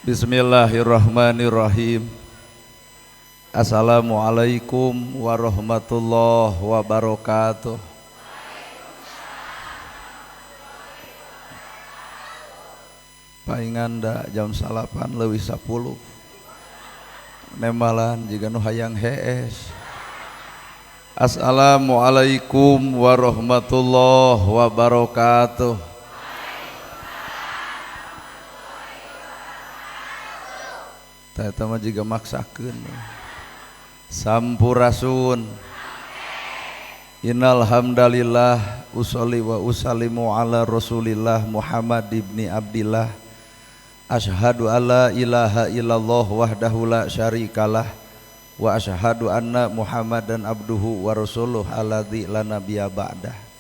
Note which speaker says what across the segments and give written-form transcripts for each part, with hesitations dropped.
Speaker 1: Bismillahirrahmanirrahim. Assalamualaikum warahmatullahi wabarakatuh. Paingan da jam 9:10. Nemalan jiga nu hayang hees. Assalamualaikum warahmatullahi wabarakatuh. Eta mah jiga maksakeun. Sampurasun. Innal hamdalillah usolli wa usallimu ala Rasulillah Muhammad ibni Abdillah. Asyhadu alla ilaha illallah wahdahu la syarikalah wa asyhadu anna Muhammadan abduhu wa rasuluh alladzi la nabiyya ba'dah.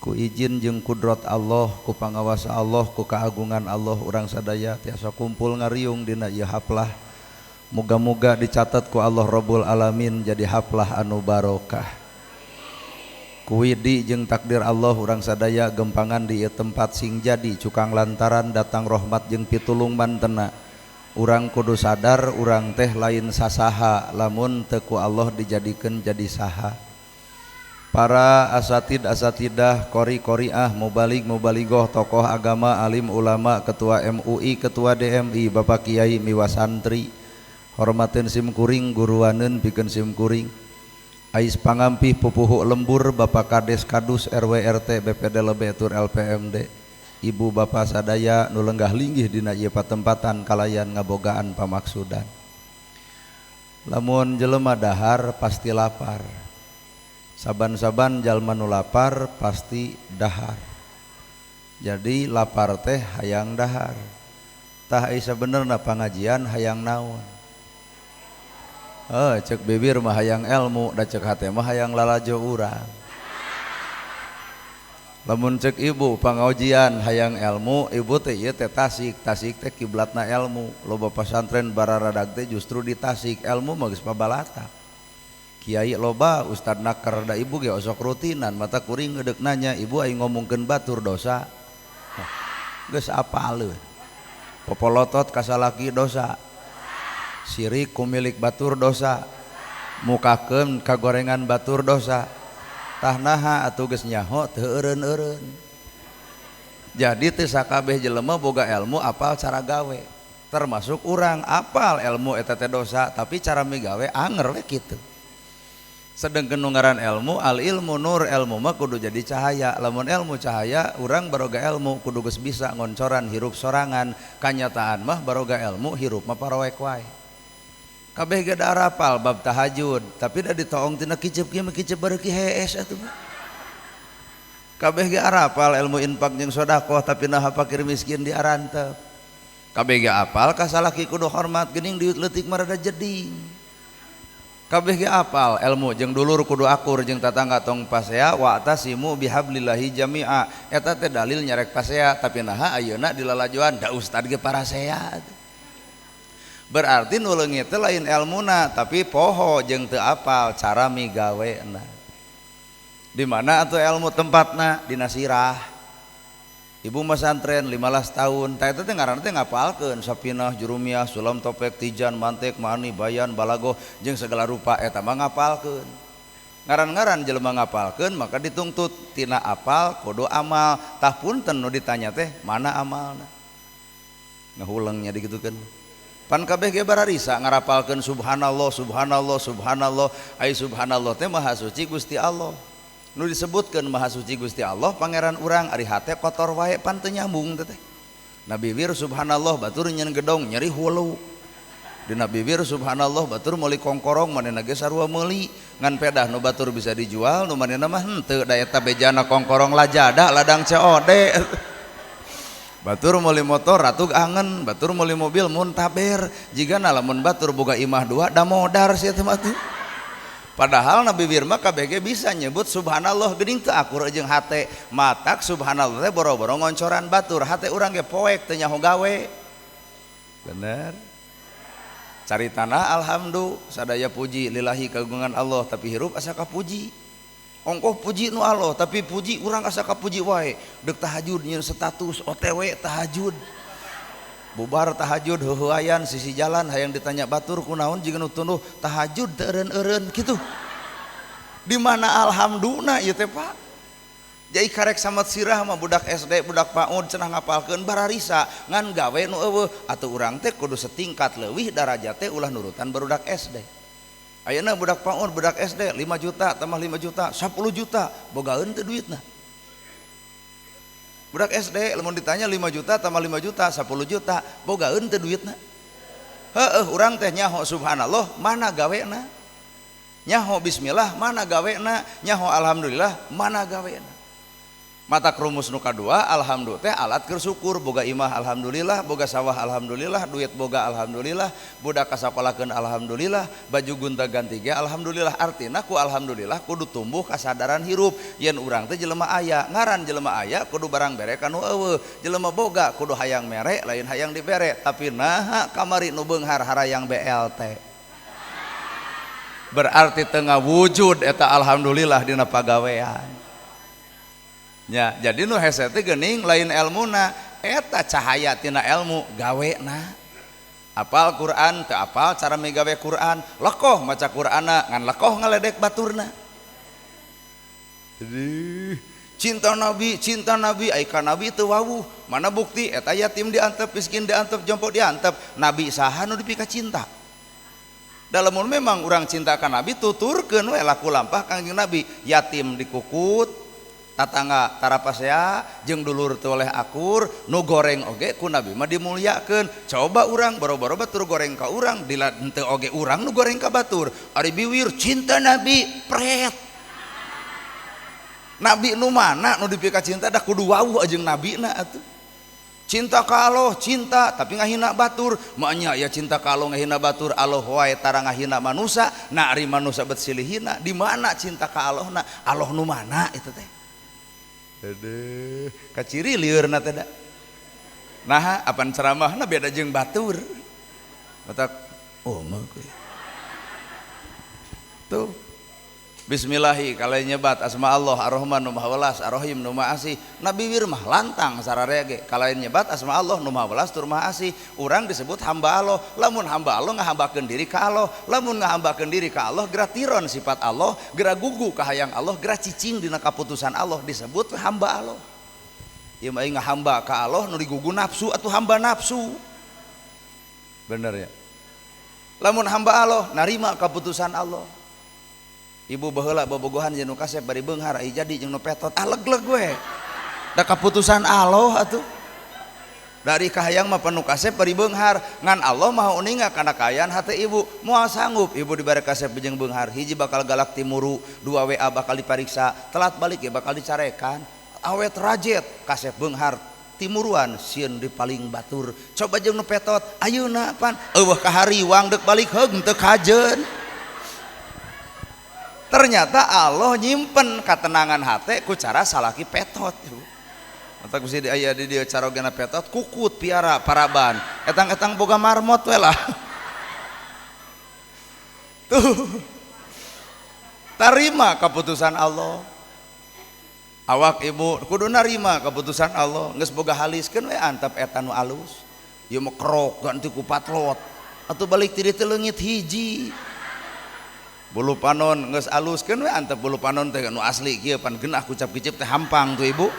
Speaker 1: Ku izin jeung kudrat Allah, ku pangawasa Allah, ku keagungan Allah urang sadaya tiasa kumpul ngariung dina ieu haplah. Muga-muga dicatat ku Allah Rabbul Alamin jadi haplah anu barokah. Ku widi jeung takdir Allah urang sadaya gempangan di ieu tempat sing jadi cukang lantaran datang rahmat jeung pitulung mantena. Urang kudu sadar urang teh lain sasaha lamun teu ku Allah dijadikeun jadi saha. Para asatid asatidah, qori qoriah, mubalig mubaligoh, tokoh agama, alim ulama, ketua MUI, ketua DMI, bapak kiai miwa santri, hormatin sim kuring, guruaneun pikeun sim kuring, ais pangampih pupuhu lembur, bapak kades kadus RW RT BPD lebe tur LPMD, ibu bapak sadaya nu lenggah linggih dina ieu patempatan kalayan ngabogaan pamaksudan. Lamun jelema dahar pasti lapar. Saban-saban jalma nu lapar pasti dahar. Jadi lapar teh hayang dahar. Tah ai sabenerna pangajian hayang naon? Cek bibir mah hayang ilmu, da cek hate mah hayang lalajo urang. Lamun cek ibu pangajian hayang ilmu, ibu teh ieu teh Tasik, Tasik teh kiblatna ilmu. Loba pasantren bararadag teh justru di Tasik, ilmu mah geus pabalatak. Kiai loba ustad nakar da ibu ge osok rutinan mata kuring geudek nanya ibu aing ngomongkeun batur dosa. Geus apaleun. Popolotot ka salaki dosa. Sirik ku milik batur dosa. Mukakeun ka gorengan batur dosa. Tah naha atuh geus nyaho teu eureun-eureun. Jadi teu sakabeh jelema boga ilmu apal cara gawe. Termasuk urang apal ilmu eta teh dosa tapi cara migawe anger we kitu. Sedangkan nu ngaran ilmu, al ilmu nur, ilmu mah kudu jadi cahaya. Lamun ilmu cahaya, urang baroga ilmu kudu geus bisa ngoncoran hirup sorangan. Kanyataan mah baroga ilmu hirup mah paroek wae. Kabeh ge da arapal bab tahajud, tapi da ditoong tina kicep kieu mah kicep bareuki hees atuh. Kabeh ge arapal ilmu infak jeung sedekah, tapi naha fakir miskin diarantep. Kabeh ge apal ka salaki kudu hormat geuning diut leutik mah rada jeding. Kabeh ge apal ilmu jeung dulur kudu akur jeung tatangga tong pasea wa tasimu bihablillahi jami'a. Eta teh dalil nyarek pasea tapi naha ayeuna dilalajoan da ustad ge parasea. Berarti nu leungit teh lain elmuna tapi poho jeung teu apal cara migawena. Di mana atuh ilmu tempatna? Dina sirah. Ibu masantren 15 tahun, tah eta teh ngaranna teh ngapalkeun sapinah, jurumiyah, sulam topek, tijan, mantek, mani, bayan, balagoh jeung segala rupa eta mah ngapalkeun. Ngaran-ngaran jelema ngapalkeun maka dituntut tina apal kudu amal. Tah punten nu ditanya teh mana amalna? Ngahulengnya digitukeun. Pan kabeh ge bararisa ngarapalkeun subhanallah, subhanallah, subhanallah. Ai subhanallah teh maha suci Gusti Allah. Nu disebutkeun maha suci Gusti Allah pangeran urang ari hate kotor wae pan teu nyambung teh. Na bibir subhanallah batur nyeun gedong nyeri hulu. Dina bibir subhanallah batur meuli kongkorong manehna ge sarua meuli ngan pedah nu batur bisa dijual nu manehna mah henteu da eta bejana kongkorong lajada ladang COD. Batur meuli motor ratug angen, batur meuli mobil muntaber, jigana lamun batur boga imah dua da modar sia teh mah tuh. Padahal Nabi Birma KBG bisa nyebut subhanallah geuning teu akur jeung hate. Matak subhanallah teh boro-boro ngoncoran batur, hate urang ge poek teu nyaho gawe. Bener. Cari tanah alhamdulillah sadaya puji lillahi kagungan Allah tapi hirup asa kapuji. Ongkoh puji nu Allah tapi puji urang asa kapuji wae. Deuk tahajud nyeun status OTW tahajud. Bubar tahajud heuheuayan sisi jalan hayang ditanya batur kunaon jiga nu tunduh tahajud teu eureun-eureun kitu. Di mana alhamdulillah ieu teh Pak? Jadi karek samet sirah mah budak SD, budak PAUD cenah ngapalkeun bararisa ngan gawe nu eueuh atuh urang teh kudu setingkat leuwih darajat teh ulah nurutan barudak SD. Ayeuna budak PAUD, budak SD 5 juta tambah 5 juta, 10 juta, bogaeun teu duitna. Budak SD lamun ditanya 5 juta tambah 5 juta, 10 juta, bogaeun teu duitna. Heueuh urang teh nyaho subhanallah mana gawena. Nyaho bismillah mana gawena, nyaho alhamdulillah mana gawena. Mata rumus nu kadua alhamdulillah teh alat keur syukur, boga imah alhamdulillah, boga sawah alhamdulillah, duit boga alhamdulillah, budak kasakolakeun alhamdulillah, baju gonta-ganti ge alhamdulillah. Artina ku alhamdulillah kudu tumbuh kasadaran hirup yen urang teh jelema aya, ngaran jelema aya kudu barang bere ka nu eueuh, jelema boga kudu hayang mere lain hayang dibere, tapi naha kamari nu beunghar harayang BLT. Berarti teu ngawujud eta alhamdulillah dina pagawean. Ya, jadi nu hese teh geuning lain elmuna, eta cahaya tina ilmu gawena. Apal Quran teu apal cara migawe Quran, lekoh maca Qur'anna ngan lekoh ngaledek baturna. Jadi cinta Nabi, ai ka Nabi teu wawuh. Mana bukti eta yatim diantep, miskin diantep, jompo diantep, Nabi saha nu dipika cinta. Dalamun memang urang cinta ka Nabi tuturkeun we laku lampah Kangjeng Nabi, yatim dikukut, tatangga tarapasea jeung dulur teu oleh akur, nu goreng oge ku Nabi mah dimulyakeun. Coba urang boro-boro batur goreng ka urang, henteu oge urang nu goreng ka batur. Ari biwir cinta Nabi pret. Nabi nu mana nu dipika cinta da kudu wawuh jeung nabina atuh. Cinta ka Allah cinta tapi ngahina batur, maenya ya cinta ka Allah ngahina batur, Allah wae tara ngahina manusa, na ari manusa bet silih hina. Di mana cinta ka Allah na? Allah nu mana itu teh? Aduh, kaciri liurna teh da. Naha apan ceramahna beda jeung batur. Matak oh mah tuh. Bismillahi kalai nyebat asma Allah Ar-Rahman nu Maha Welas Ar-Rahim nu Maha Asih. Nabi wir mah lantang sararea ge kalai nyebat asma Allah nu Maha Welas tur Maha Asih. Urang disebut hamba Allah. Lamun hamba Allah ngahambakeun diri ka Allah, lamun ngahambakeun diri ka Allah gratiron sifat Allah, geura gugu ka hayang Allah, geura cicing dina kaputusan Allah, disebut hamba Allah. Ieu mah ngahamba ka Allah nu digugu nafsu atuh hamba nafsu. Bener ya? Lamun hamba Allah narima kaputusan Allah. Ibu baheula bobogohan jeung nu kasep bari beunghar ai jadi jeung nu petot ah legleg we. Da kaputusan Allah atuh. Dari kahayang mah panu kasep bari beunghar, ngan Allah maha uninga kana kaayaan hate ibu. Moal sanggup ibu dibere kasep jeung beunghar, hiji bakal galak timuru, dua WA bakal dipariksa, telat balik ya bakal dicarekan. Awet rajet kasep beunghar timuruan sieun dipaling batur. Coba jeung nu petot, ayeuna pan eueuh kahariwang deuk balik heug teu kajeun. Ternyata Allah nyimpen ketenangan hati ku cara salaki petot. Mata kusi aya di dieu carogena petot kukut piara paraban. Etang-etang boga marmot we lah. Tuh. Tarima keputusan Allah. Awak ibu kudu narima keputusan Allah. Geus boga haliskeun we antep eta nu alus. Ieu mah kerok ganti ku patlot. Atuh balik ti dieu leungit hiji. Bulu panon geus aluskeun we antep bulu panon teh nu asli kieu pan geunah kucap kicip teh hampang tuh ibu.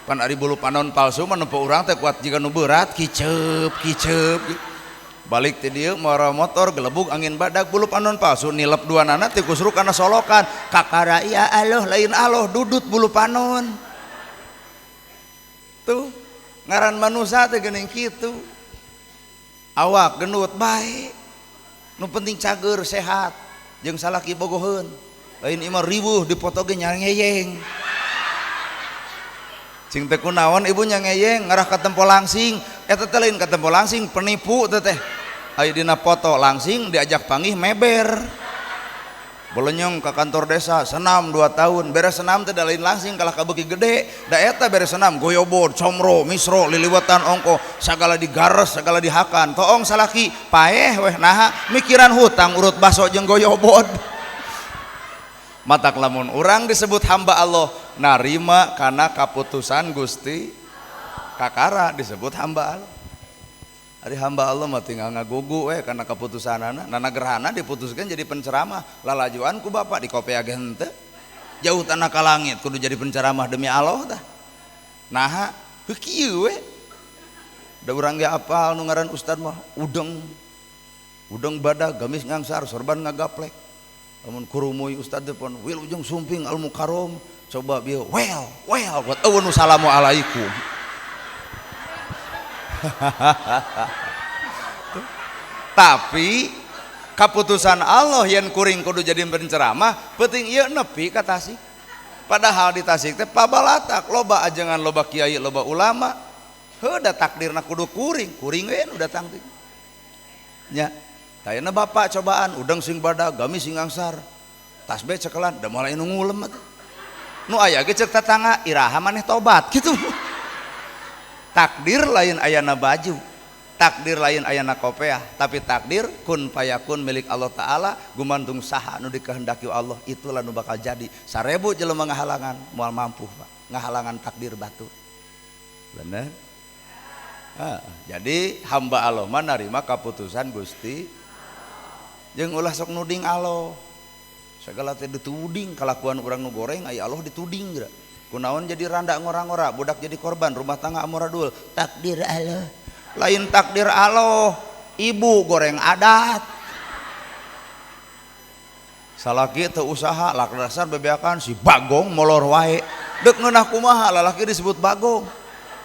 Speaker 1: Pan ari bulu panon palsu mah nempo urang teh kuat jiga nu berat kicep kicep. Balik ti dieu mawa motor gelebug angin badak bulu panon palsu nilep duanana teh kusruk kana solokan. Kakara ya Allah lain Allah dudut bulu panon. Tuh ngaran manusa teh geuning kitu. Awak gendut bae. Nu penting cager sehat. Jeung salaki bogoheun lain imah riweuh dipoto ge nyangeyeng cing teh kunaon ibu nyangeyeng ngarah ka tempo langsing eta teh lain ka tempo langsing penipu teh teh aya dina foto langsing diajak panggih meber belenyong ka kantor desa senam 2 tahun beres senam teh da lain langsing kalah ka beuki gede da eta beres senam goyobod comro misro liliwetan ongko sagala digares sagala dihakan toong salaki paeh weh naha mikiran hutang urut baso jeung goyobod. Matak lamun urang disebut hamba Allah narima kana kaputusan Gusti kakara disebut hamba Allah. Ari hamba Allah mah tinggal ngagugu we kana keputusanana. Nana gerhana diputuskan jadi penceramah, lalajuan ku bapak di kopea ge henteu. Jauh tanah ka langit kudu jadi penceramah demi Allah tah. Naha heuh kieu we. Da urang ge apal nu ngaran ustad mah udeng. Udeng badag gamis ngangsar sorban ngagaplek. Lamun kurumuy ustad teh pon wilujeng sumping al mukarrom coba bieu well well buat eueun assalamualaikum. Tapi keputusan Allah yen kuring kudu jadi penceramah penting ieu nepi ka Tasik. Padahal di Tasik teh pabalatak loba ajengan loba kiai loba ulama. Heuh da takdirna kudu kuring, kuring we nu datang teh. Nya, tayana bapak cobaan udang sing badag gamis sing angsar. Tasbih cekelan da moal nu ngulem atuh. Nu aya ge ceuk tatangga iraha maneh tobat kitu. Takdir lain ayana baju, takdir lain ayana kopeah, tapi takdir kun payakun milik Allah Ta'ala, gumantung saha nu dikehendaki Allah, itulah nu bakal jadi. 1000 jelema ngahalangan, moal mampu Pak, ngahalangan takdir batur. Bener? Ah, jadi hamba Allah mah narima kaputusan Gusti, jeung ulah sok nuding Allah. Segala teh dituding kalakuan urang nu goreng, aya Allah dituding geura. Kunaon jadi randa ngora-ngora, budak jadi korban, rumah tangga amoradul, takdir Allah. Lain takdir Allah, ibu goreng adat. Salaki teu usaha, lak dasar bebeakan si bagong molor wae. Deuk ngeunah kumaha lalaki disebut bagong.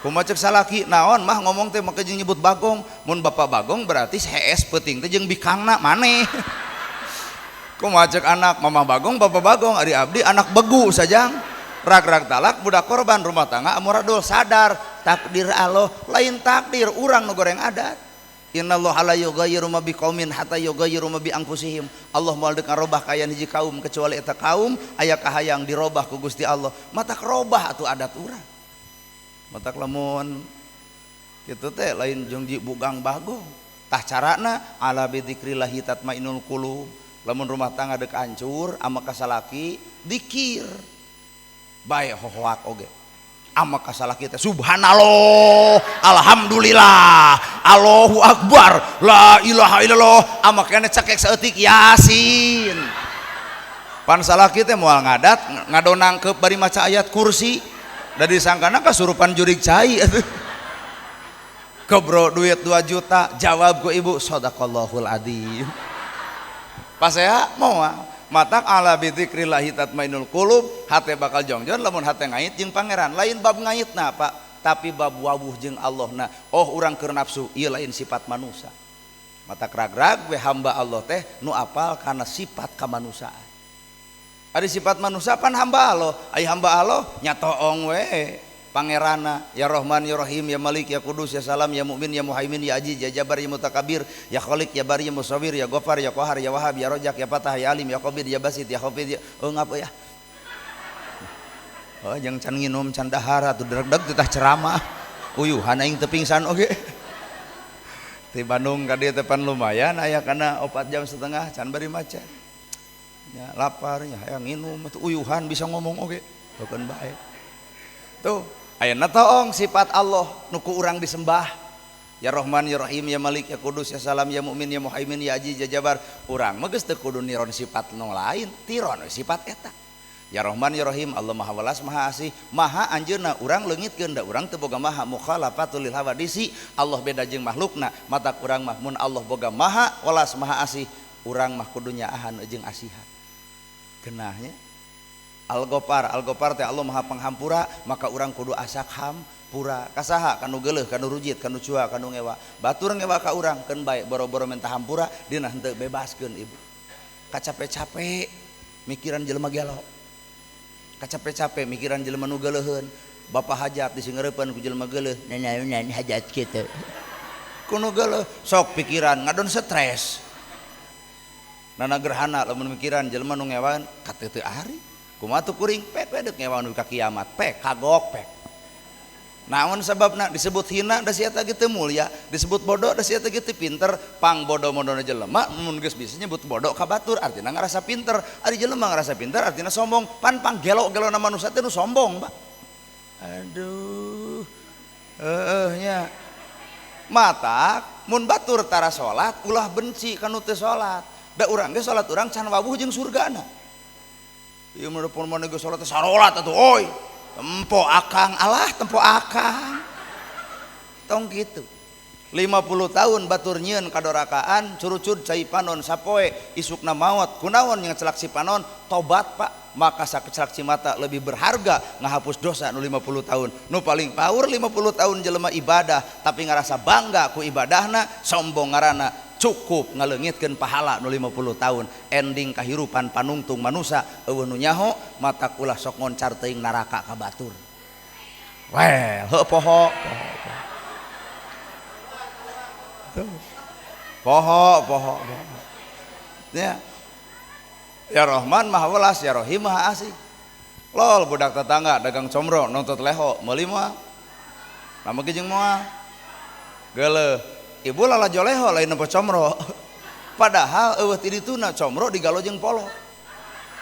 Speaker 1: Kumaha ceuk salaki, naon mah ngomong teh make jeung nyebut bagong. Mun bapak bagong berarti hees peuting teh jeung bikangna maneh. Kumaha ceuk anak, mama bagong, bapak bagong, ari abdi anak begu sajang. Rag-rag talak budak korban rumah tangga amoradul sadar takdir Allah lain takdir urang nu goreng adat. Innallaha la yughayyiru ma biqaumin hatta yughayyiru ma bi anfusihim. Allah moal deuk ngarobah kaayaan hiji kaum kecuali eta kaum aya kahayang dirobah ku Gusti Allah. Matak robah atuh adat urang. Matak lamun kitu teh lain jeung bugang bagong. Tah carana ala bi dzikrillahi tatmainul qulub. Lamun rumah tangga deuk hancur ama kasalaki dikir. Bae hohoak oge ama kasalah kita subhanallah alhamdulillah Allahu akbar la ilaha illallah ama kene cekek saeutik yasin pan salah kita moal ngadat ngadonangkeup bari maca ayat kursi da disangkana kasurupan jurig cai atuh kebro duit 2 juta jawab ku ibu shadaqallahul adzim pasea moal matak ala bidzikrillahi tatmainul qulub hate bakal jongjon lamun hate ngait jeung pangeran lain bab ngaitna Pak tapi bab wawuh jeung Allahna. Oh urang keur nafsu ieu lain sifat manusia. Matak rag-rag we hamba Allah teh nu apal kana sifat kamanusiaan. Ari sifat manusia pan hamba Allah, ai hamba Allah nya toong we pangerana ya Rahman ya Rahim ya Malik ya Kudus ya Salam ya Mukmin ya Muhaimin ya Aziz ya Jabar ya Mutakabir ya Khalik ya Bari ya Musawwir ya Ghaffar ya Qahar ya Wahhab ya Rajak ya Fatah ya Alim ya Qabid ya Basit ya Khafid ya oh ngapa ya oh jeung can nginum can dahar atuh deg-deg teh tah ceramah uyuhan aing teu pingsan oge ti Bandung ka dieu teh pan lumayan aya kana 4,5 jam can bari macet nya lapar nya hayang nginum atuh uyuhan bisa ngomong oge bukan bae tuh ayeuna toong sifat Allah nu ku urang disembah ya Rahman ya Rahim ya Malik ya Kudus ya Salam ya Mukmin ya Muhaimin ya Aziz ya Jabar urang mah geus teu kudu niron sifat nu lain tiron we sifat eta ya Rahman ya Rahim Allah Maha Welas Maha Asih Maha anjeunna urang leungitkeun da urang teu boga maha mukhalafatul lil hawadisi Allah beda jeung makhlukna matak urang mah mun Allah boga maha welas maha asih urang mah kudu nyaahan jeung asihan genahnya Al-Ghaffar, Al-Ghaffar teh Allah Maha Panghampura, maka urang kudu asak hampura. Kasaha kanu geuleuh, kanu rujit, kanu cua, kanu ngewa. Batur ngewa ka urang keun bae boro-boro minta hampura dina henteu bebaskeun ibu. Kacape-cape mikiran jelema gelo. Kacape-cape mikiran jelema nu geuleuheun. Bapak hajat disingeureupkeun ku jelema geuleuh, nanaonan hajat kitu. Ku nu geuleuh sok pikiran ngadon stres. Nana gerhana lamun mikiran jelema nu ngewan kateuteu ari. Kumaha tuh kuring pek we deuk ngewa nu ka kiamat pek kagok pek. Naon sababna disebut hina da sia teh teu mulia, disebut bodoh da sia teh teu pinter, pang bodoh-modona jelema mun geus bisa nyebut bodoh ka batur artina ngarasa pinter, ari jelema ngarasa pinter artina sombong, pan pang gelo-gelona manusia teh nu sombong, Pak. Aduh. Heueuh nya. Mata mun batur tara salat ulah benci kanu teu salat. Da urang ge salat urang can wawuh jeung surgana. Ieu mun maneh ge salat teh sarolat atuh oi. Tempo akang alah tempo akang. Tong kitu. 50 tahun batur nyieun kadorakaan curucud cai panon sapoe isukna maot kunaon yang celak si panon tobat pak maka sakecelak cimata lebih berharga ngahapus dosa nu 50 tahun nu paling power 50 tahun jelema ibadah tapi ngarasa bangga ku ibadahna sombong ngaranna cukup ngaleungitkeun pahala nu 50 tahun ending kahirupan panungtung manusa eueuh nu nyaho matak ulah sok ngoncar teuing neraka ka batur well heuh poho poho poho ya ya Rahman maha welas ya Rahim maha asih lol budak tetangga dagang comro nuntut leho meuli moal nama ge jeung moal geuleuh ibu lalajo leho lain nempo comro padahal eueuh ti dituna comro digalo jeung polo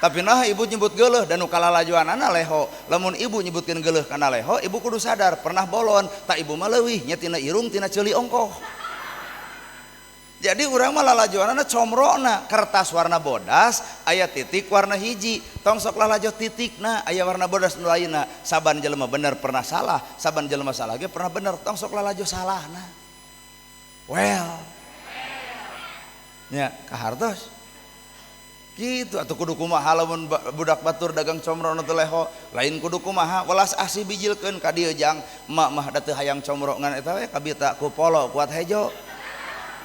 Speaker 1: tapi nah ibu nyebut geuleuh dan nu kalalajoanana leho lamun ibu nyebutkeun geuleuh kana leho ibu kudu sadar pernah bolon tak ibu mah leuwih nya tina irung tina ceuli ongkoh. Jadi urang mah lalajoanana comrona kertas warna bodas aya titik warna hiji tong sok lalajo titikna aya warna bodas nu lainna saban jelema bener pernah salah saban jelema salah ge pernah bener tong sok lalajo salahna well nya kahartos kitu atuh kudu kumaha lamun budak batur dagang comro nu teu leho lain kudu kumaha welas asih bijilkeun ka dieu jang emak mah da teu hayang comro ngan eta we kabita ku polo kuat hejo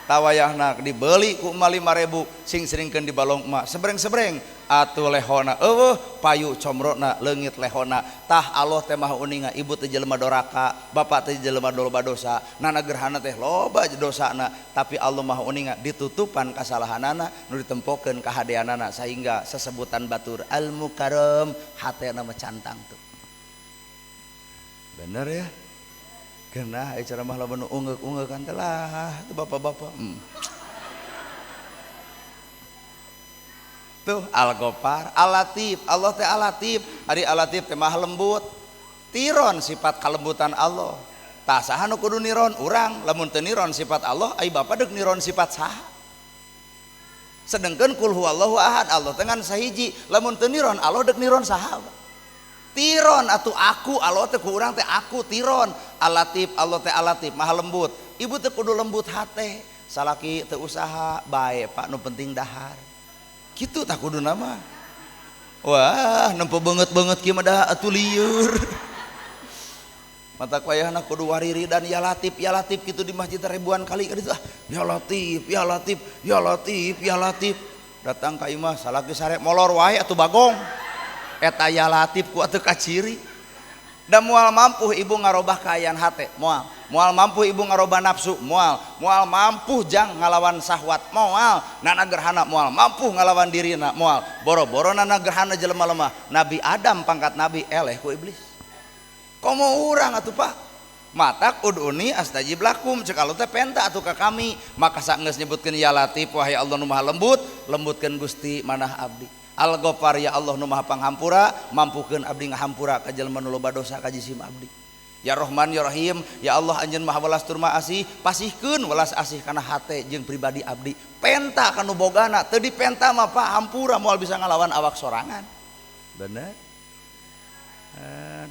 Speaker 1: tawayahna dibeli ku emak 5.000 sing seringkeun di balong emak sebreng-sebreng atuh lehona eueuh payu comrona leungit lehona tah Allah teh maha uninga ibu teh jelema doraka bapak teh jelema loba dosa nana gerhana teh loba dosana tapi Allah maha uninga ditutupan kasalahanana nu ditempokeun kahadeanana sehingga sesebutan batur al mukarram hatena mah cantang tuh bener ya. Genah ceramah lamun ungeuk-ungeuk kan telah tuh bapak-bapak. Tuh Al-Ghaffar, Al-Latif, Allah teh Al-Latif, ari Al-Latif teh maha lembut. Tiron sifat kalembutan Allah. Tah saha nu kudu niron urang, lamun teu niron sifat Allah, ai bapak deuk niron sifat saha? Sedengkeun kul huwallahu ahad, Allah teh ngan sahiji, lamun teu niron Allah deuk niron saha? Tiron atuh aku Allah teh ku urang teh aku tiron Al-Latif Allah teh Al-Latif maha lembut ibu teh kudu lembut hate salaki teu usaha bae pak nu penting dahar kitu tah kudu nama wah nempo beungeut-beungeut kieu mah dah atuh lieur mata wayahna kudu wariri dan ya Latif kitu di masjid ribuan kali ka ditu ah ya Latif ya Latif ya Latif ya Latif datang ka imah salaki sare molor wae atuh bagong eta ya Latif ku atuh kaciri da moal mampu ibu ngarobah kaayaan hate moal moal mampu ibu ngarobah nafsu moal moal mampu jang ngalawan sahwat moal nana gerhana moal mampu ngalawan dirina moal boro-boro nana gerhana jelema lemah Nabi Adam pangkat nabi eleh ku iblis komo urang atuh pak matak uduni astajib lakum cek Allah teh penta atuh ka kami maka saenggeus nyebutkeun ya Latif wahai Allah nu maha lembut lembutkeun Gusti manah abdi Al-Ghaffar ya Allah nu maha panghampura mampukeun abdi ngahampura ka jelema nu loba dosa ka jisim abdi ya Rahman ya Rahim ya Allah anjeun maha welas tur maha asih pasihkeun welas asih kana hate jeung pribadi abdi penta ka nu bogana teu dipenta mah pak hampura moal bisa ngalawan awak sorangan bener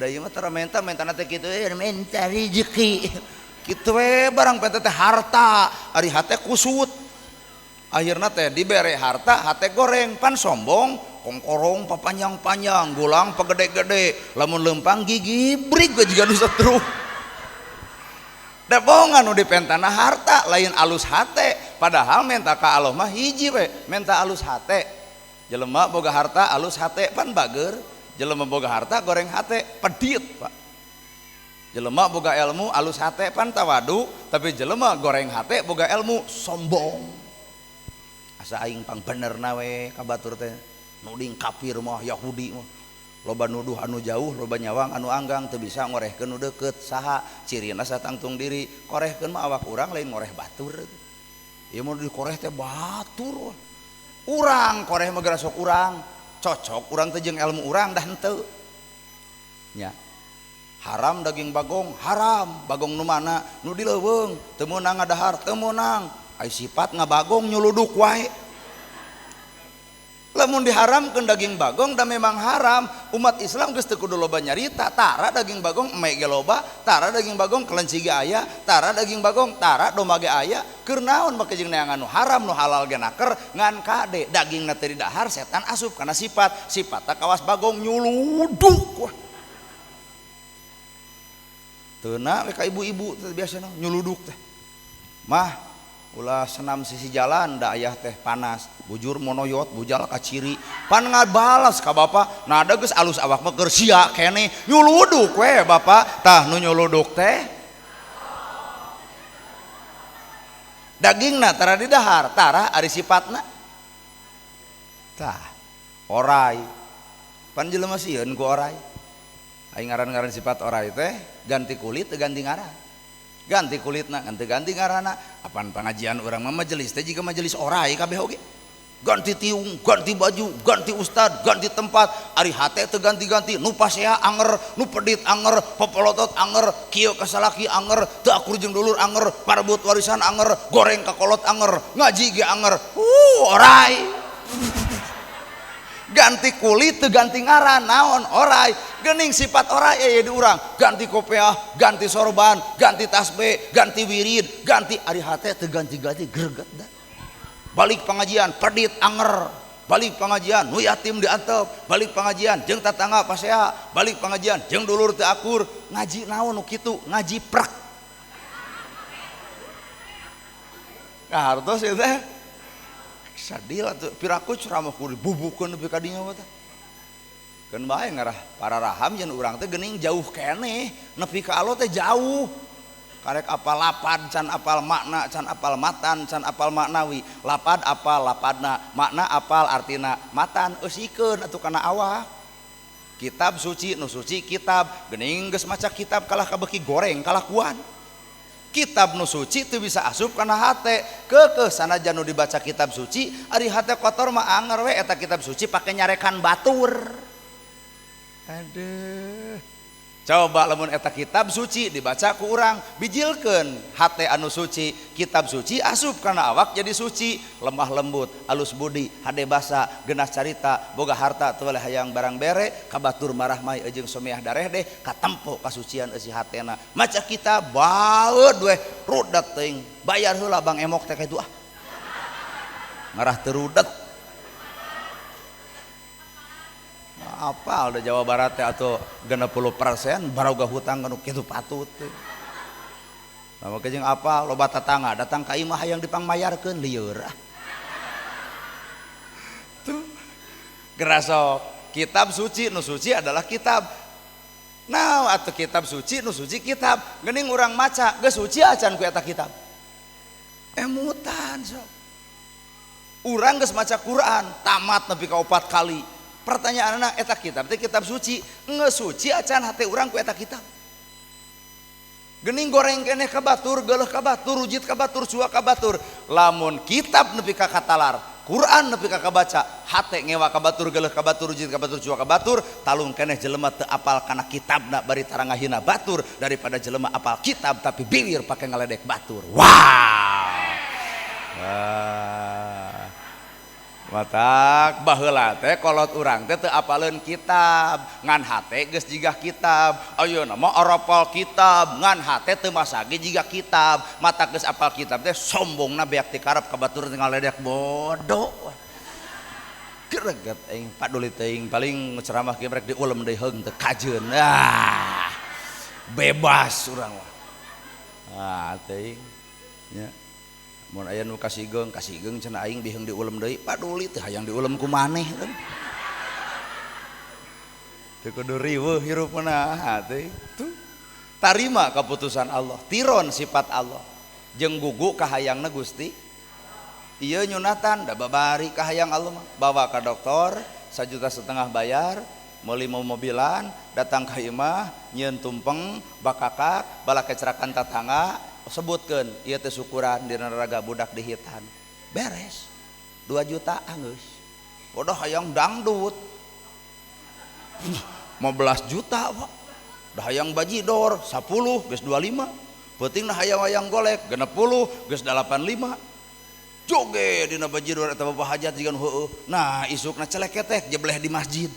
Speaker 1: da ieu mah tara menta mentana teh kitu menta rezeki kitu we barang penta teh harta ari hate kusut akhirna teh dibere harta hate goreng pan sombong kongkorong papanjang-panjang gulang pagede-gede lamun lempang gigi brig we jiga nu setruh da bohongan nu dipentana harta lain alus hate padahal menta ka Allah mah hiji we menta alus hate jelema boga harta alus hate pan bager jelema boga harta goreng hate pedit pak jelema boga ilmu alus hate pan tawadu tapi jelema goreng hate boga ilmu sombong asa aing pang bener nawe ka batur teh nuding kafir mah Yahudi mah loba nuduh anu jauh loba nyawang anu anggang teu bisa ngorehkeun nu deukeut saha cirina satangtung diri korehkeun mah awak urang lain ngoreh batur ieu mah dikoreh teh batur urang koreh mah geura sok urang cocok urang teh jeung ilmu urang dah henteu nya Haram daging bagong, haram. Bagong nu mana? Nu di leuweung, teu meunang ngadahar, teu meunang. Ai sifat ngabagong nyuluduk wae. Lamun diharamkeun daging bagong da memang haram, umat Islam geus teu kudu loba nyarita, tara daging bagong eme ge loba, tara daging bagong kelenci ge aya, tara daging bagong, tara domba ge aya, keur naon make jeung neangan nu haram nu halal ge naker ngan kade dagingna teu didahar setan asup kana sifat, sifatna kawas bagong nyuluduk. Teu na we ka ibu-ibu teh biasana nyuluduk teh. Mah ulah senam sisi jalan da ayah teh panas bujur monoyot bujal kaciri pan ngabalas ka bapak nah da geus alus awak mah keur sia keneh nyuluduk we bapak tah nu nyuluduk teh dagingna tara didahar tara ari sifatna tah orai pan jelema sieun ku orai aing ngaran-ngaran sifat orai teh ganti kulit teu ganti ngaran ganti kulitna ganti ngaranna apan pengajian urang mah majelis teh jiga majelis orai kabeh oge ganti tiung ganti baju ganti ustad ganti tempat ari hate teu ganti-ganti nu pasea anger nu pedit anger popolotot anger kieu ka salaki anger teu akur jeung dulur anger parebut warisan anger goreng ka kolot anger ngaji ge anger orai ganti kulit teu ganti ngaran naon orai gening sifat orai aya di urang ganti kopiah ganti sorban ganti tasbih ganti wirid ganti ari hate teu ganti-ganti greget dah balik pengajian pedit anger balik pengajian nu yatim diantep balik pengajian jeung tatangga pasea balik pengajian jeung dulur teu akur ngaji naon nu kitu ngaji prek kahartos ieu teh sadil atuh piraku ceramah kudu dibubukeun nepi ka dinya mah teh keun bae ngarah pararaham jeung urang teh geuning jauh keneh nepi ka Allah teh jauh karek apal lapad can apal makna can apal matan can apal maknawi lapad apal lapadna makna apal artina matan eusikeun atuh kana awak kitab suci nu suci kitab geuning geus maca kitab kalah kabeuki goreng kalakuan kitab nu suci teu bisa asup kana hate keukeuh sanajan nu dibaca kitab suci ari hate kotor mah anger we eta kitab suci pake nyarekan batur aduh coba lamun eta kitab suci dibaca ku urang bijilkeun hate anu suci kitab suci asup kana awak jadi suci lemah lembut alus budi hade basa genas carita boga harta teu weleh hayang barang bere ka batur marah mai jeung someah dareh deh katempo kasucian eusi hatena maca kitab baeud weh rudet teuing bayar heula Bang Emok teh kitu ah ngarah teu rudet apal da Jawa Barat teh atuh 60% baroga hutang nu kitu patut teh. Nah make jeung apal loba tatangga datang ka imah hayang dipangmayarkeun lieur ah. Tuh gerasok kitab suci nu suci adalah kitab. Nah atuh kitab suci nu suci kitab geuning urang maca geus suci acan ku eta kitab. Emutan sok. Urang geus maca Quran tamat nepi ka 4 kali. Pertanyaanna eta kitab teh kitab suci geus suci acan hate urang ku eta kitab geuning goreng keneh ka batur geuleuh ka batur rujit ka batur cuak ka batur lamun kitab nepi ka katalar Quran nepi ka kabaca hate ngewa ka batur geuleuh ka batur rujit ka batur cuak ka batur talung keneh jelema teu apal kana kitabna bari tara ngahina batur daripada jelema apal kitab tapi biwir pake ngaledek batur. Wow. Matak baheula teh kolot urang teh teu apaleun kitab ngan hate geus jiga kitab ayeuna mah arapal kitab ngan hate teu masage jiga kitab matak geus apal kitab teh sombongna beak ti karep ka batur teh ngaledek bodoh greget aing paduli teuing paling ceramah kieu rek diulem deui heung teu kajeun ah bebas urang mah ah teuing nya mun aya nu kasigeung kasigeung cenah aing biheung diulem deui paduli teh hayang diulem ku maneh kan teu kudu riweuh hirup mah teh tuh tarima keputusan Allah tiron sifat Allah jeung gugu kahayangna Gusti ieu nyunatan da babari kahayang Allah mah bawa ka dokter 1,5 juta bayar meuli mobilan datang ka imah nyieun tumpeng bakakak balakecrakan tatangga sebutkeun ieu teh syukuran dina raga budak dihitan beres 2 juta anggeus bodoh hayang dangdut 15 juta Pak Dah hayang bajidor 10 geus 25. Peutingna hayang-hayang golek 60 geus 85. Joget dina bajidor eta bapak hajat jiga nu heueuh. Nah, isukna celeketek jebleh di masjid.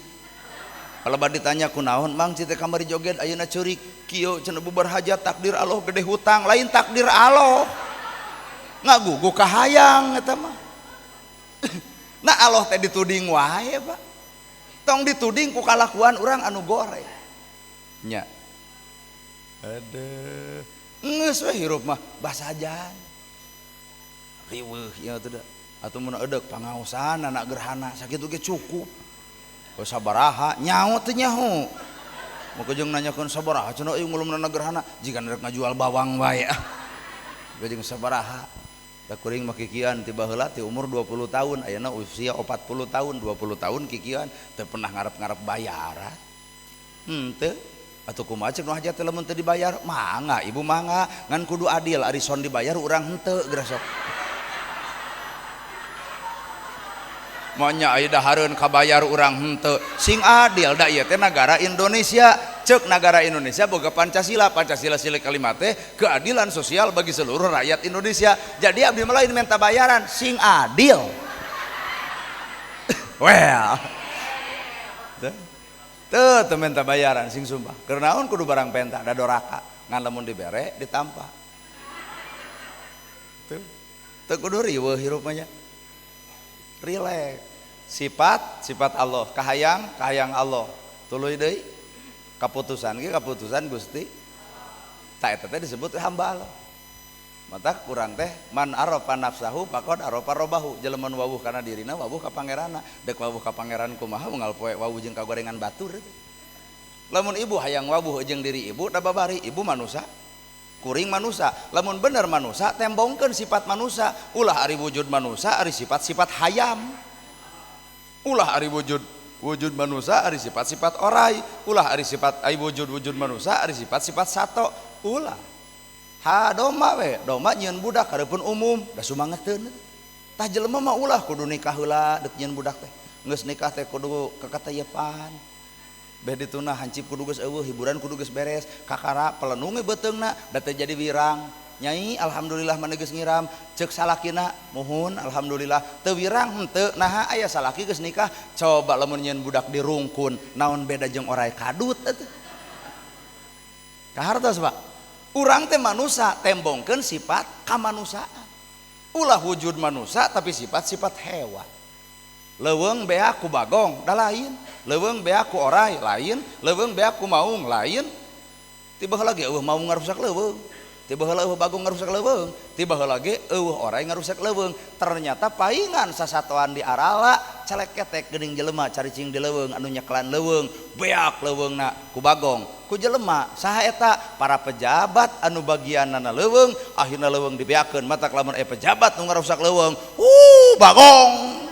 Speaker 1: Kalau ditanya kunaon mang cite kamari joget ayeuna ceurik kieu cenah bubar hajat takdir Allah gede hutang lain takdir Allah. Ngagugu kahayang eta mah. Nah Allah teh dituding wae Pak. Tong dituding ku kalakuan urang anu goreng. Nya. Aduh. Geus we hirup mah basajan. Riweuh ieu teh da. Atuh mun eudek pangaosan anak gerhana sakitu ge cukup. Sabaraha nyaho teu nyaho. Maka jeung nanyakeun sabaraha cenah euy ngulumna gerhana jiga rek ngajual bawang wae ah. Jeung sabaraha. Da kuring mah kikian ti baheula ti umur 20 tahun ayeuna usia 40 tahun 20 tahun kikian teu pernah ngarep-ngarep bayaran. Henteu. Atuh kumaha ceuk nu hajat teh lamun teu dibayar? Mangga ibu mangga ngan kudu adil ari son dibayar urang henteu geura sok. Manya aya dahareun kabayar urang henteu sing adil da ieu teh nagara Indonesia ceuk nagara Indonesia boga Pancasila Pancasila sila kalimat teh keadilan sosial bagi seluruh rakyat Indonesia jadi abdi mah lain minta bayaran sing adil. Well teu teu minta bayaran sing sumpah keur naon kudu barang penta da doraka ngan lamun dibere ditampa teu teu kudu riweuh hirup mah nya. Rileks. Sifat sifat Allah, kahayang kahayang Allah. Tuluy deui kaputusan ge kaputusan Gusti. Ta eta teh disebut hamba Allah. Mata kurang teh man arafa nafsahu faqad arafa rabbahu. Jelema nu wawuh kana dirina wawuh ka pangeranna. Deuk wawuh ka pangeran kumaha unggal poe wawuh jeung kagorengan batur teh. Lamun ibu hayang wawuh jeung diri ibu da babari ibu manusa. Kuring manusa, lamun bener manusa tembongkeun sifat manusa, ulah ari wujud manusa ari sifat-sifat hayam. Ulah ari wujud wujud manusa ari sifat-sifat orai, ulah ari sifat ari wujud-wujud manusa ari sifat-sifat sato, ulah. Ha domba we, domba nyieun budak hareupeun umum, da sumangeteun. Tah jelema mah ulah kudu nikah heula deuk nyieun budak teh. Geus nikah teh kudu kakateyepan. Beh dituna hancip kudu geus eueuh, hiburan kudu geus beres, kakara pelenunge beuteungna da teu jadi wirang. Nyai alhamdulillah maneh geus ngiram, ceuk salakina muhun alhamdulillah teu wirang henteu naha aya salaki geus nikah, coba lamun nyieun budak dirungkun, naon beda jeung orai kadut atuh. Kahartos Pak. Urang teh manusa tembongkeun sifat kamanusaan. Ulah wujud manusa tapi sifat-sifat hewan. Leuweung beak ku bagong da lain, leuweung beak ku orai lain, leuweung beak ku maung lain. Tiba heula ge eueuh maung ngarusak leuweung, tiba heula eueuh bagong ngarusak leuweung, tiba heula ge eueuh orai ngarusak leuweung. Ternyata paingan sasatoan di arala celeketek geuning jelema caricing di leuweung anu nyekelan leuweung, beak leuweungna ku bagong, ku jelema. Saha eta? Para pejabat anu bagianana leuweung, akhirna leuweung dibeakeun. Matak lamun aya pejabat nu ngarusak leuweung, bagong.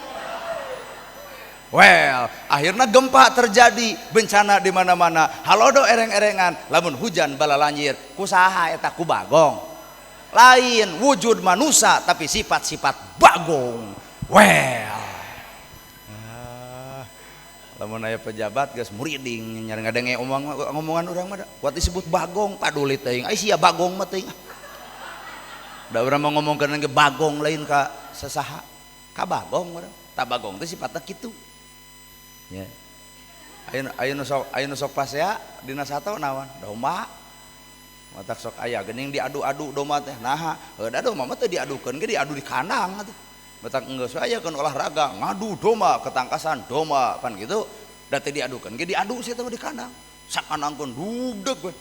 Speaker 1: Well, akhirnya gempa terjadi, bencana di mana-mana. Halodo ereng-erengan, lamun hujan balalanjir, kusaha eta ku bagong. Lain wujud manusia tapi sifat-sifat bagong. Well. Lamun aya pejabat geus muriding nyari ngadenge omongan urang mah kuat disebut bagong, paduli teuing. Ai sia bagong mah teuing. Da urang mah ngomongkeun ge bagong lain ka sasaha. Ka bagong urang. Ta bagong teh sifatna kitu. Ya. Ayeuna sok pasea dina sato naon? Domba. Matak sok aya geuning diadu-adu domba teh. Naha, heuh da domba mah teu diadukeun ge diadu di kandang atuh. Matak geus aya keun olahraga ngadu domba, ketangkasan domba pan kitu. Da teu diadukeun ge diadu sia teh di kandang. Sakanangkeun dugdeg we.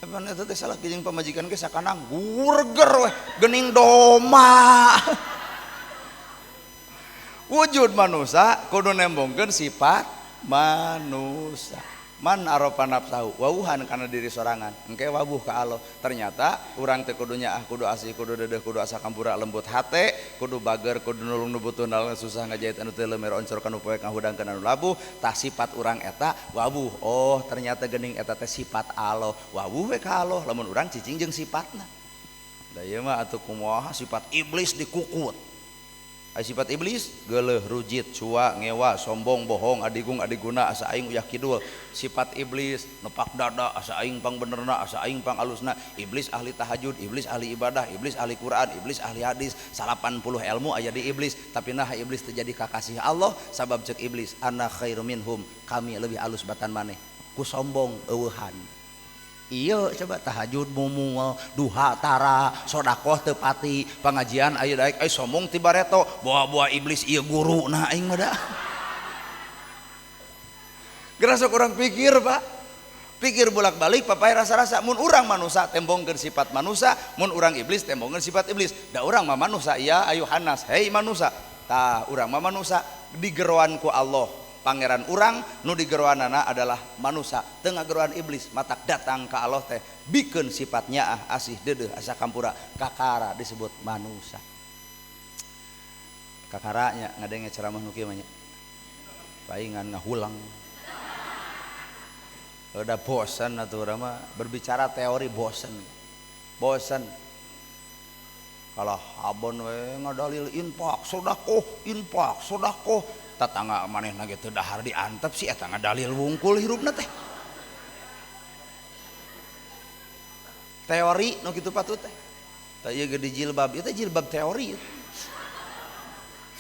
Speaker 1: Pan eta teh salah jeung pamajikan ge sakanang gurger we geuning domba. Wujud manusia kudu nembongkeun sifat manusia. Man arafa nafsahu wawuhan kana diri sorangan engke wawuh ka Allah. Ternyata urang teh kudu nyaah, kudu asih, kudu dedeh, kudu asa kampura lembut hate, kudu bager, kudu nulung nu butuh, nalung susah ngajahit anu teu leumer oncor kanu poek ngahudangkeun anu labuh. Tah sifat urang eta wawuh. Oh ternyata geuning eta teh sifat Allah. Wawuh we ka Allah lamun urang cicing jeung sifatna. Da ieu mah atuh kumaha sifat iblis dikukut. Ai sifat iblis geuleuh, rujit, cua, ngewa, sombong, bohong, adigung, adiguna, asa aing uyah kidul. Sifat iblis nepak dada, asa aing pang benerna, asa aing pang alusna. Iblis ahli tahajud, iblis ahli ibadah, iblis ahli Quran, iblis ahli hadis, 80 ilmu aya di iblis. Tapi nah iblis terjadi kakasih Allah sabab cek iblis ana khairu minhum, kami lebih alus batan maneh. Ku sombong eueuhan. Iya coba tahajud mumual, duha tara, sodakoh tepati, pengajian ayo daek, ayo sombong ti bareto, bawa-bawa iblis iya guru nah aing mah da. Geura sok urang pikir Pak. Pikir bolak-balik papai rasa-rasa mun urang manusa tembongkeun sifat manusa, mun urang iblis tembongkeun sifat iblis. Da urang mah manusa iya ayo hanas, hei manusa. Tah urang mah manusa digeroan ku Allah. Pangeran urang nu digeroanana adalah manusa, teu ngageroan iblis, matak datang ka Allah teh bikeun sifatnya ah asih deudeuh asa kampura kakara disebut manusa. Kakaranya ngadenge ceramah nu kieu mah nya. Paingan ngahulang. Udah bosan atuh urang mah berbicara teori bosan. Bosan. Kalau habon we ngadalil infak, sedekah, infak, sedekah. Tetangga manehna ge teu dahar diantep si eta ngadalil wungkul hirupna teh. Teori nu kitu patut teh. Tah ieu ge di jilbab, ieu teh jilbab teori.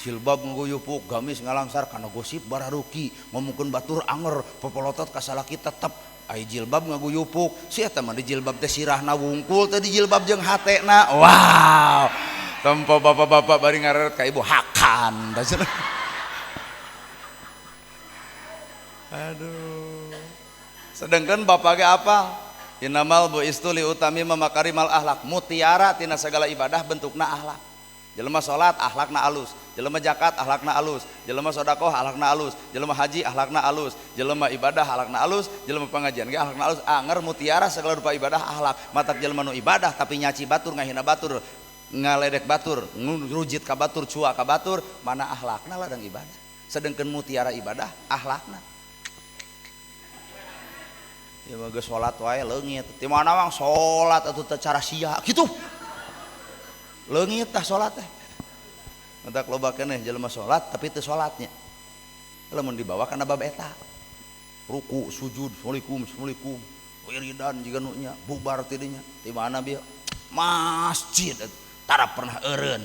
Speaker 1: Jilbab ngaguyupuk, gamis ngalangsar kana gosip bararuki, ngomongkeun batur anger, popolotot ka salaki tetep. Ai jilbab ngaguyupuk, si eta mah di jilbab teh sirahna wungkul teh di jilbab jeung hatena. Wow. Tempo bapak-bapak bari ngareret ka ibu hakan. Aduh. Sedangkan bapak ge apa? Inamal buistu li utami makarimal akhlak, mutiara tina segala ibadah bentukna akhlak. Jelema salat akhlakna alus, jelema zakat akhlakna alus, jelema sedekah akhlakna alus, jelema haji akhlakna alus, jelema ibadah akhlakna alus, jelema pengajian ge akhlakna alus. Anger mutiara segala rupa ibadah akhlak. Matak jelema nu ibadah tapi nyaci batur, ngahina batur, ngaledek batur, ngrujit ka batur, cua ka batur, mana akhlakna ladang ibadah. Sedangkan mutiara ibadah akhlakna. Ya mah geus salat wae leungit. Ti mana mang salat atuh teu cara sia kitu. Leungit tah salat teh. Matak loba keneh jelema salat tapi teu salatnya. Lamun dibawa kana bab eta. Ruku, sujud, assalamualaikum, assalamualaikum. Wiridan jiga nu nya, bubar ti dinya. Ti mana bieu? Masjid tara pernah eureun.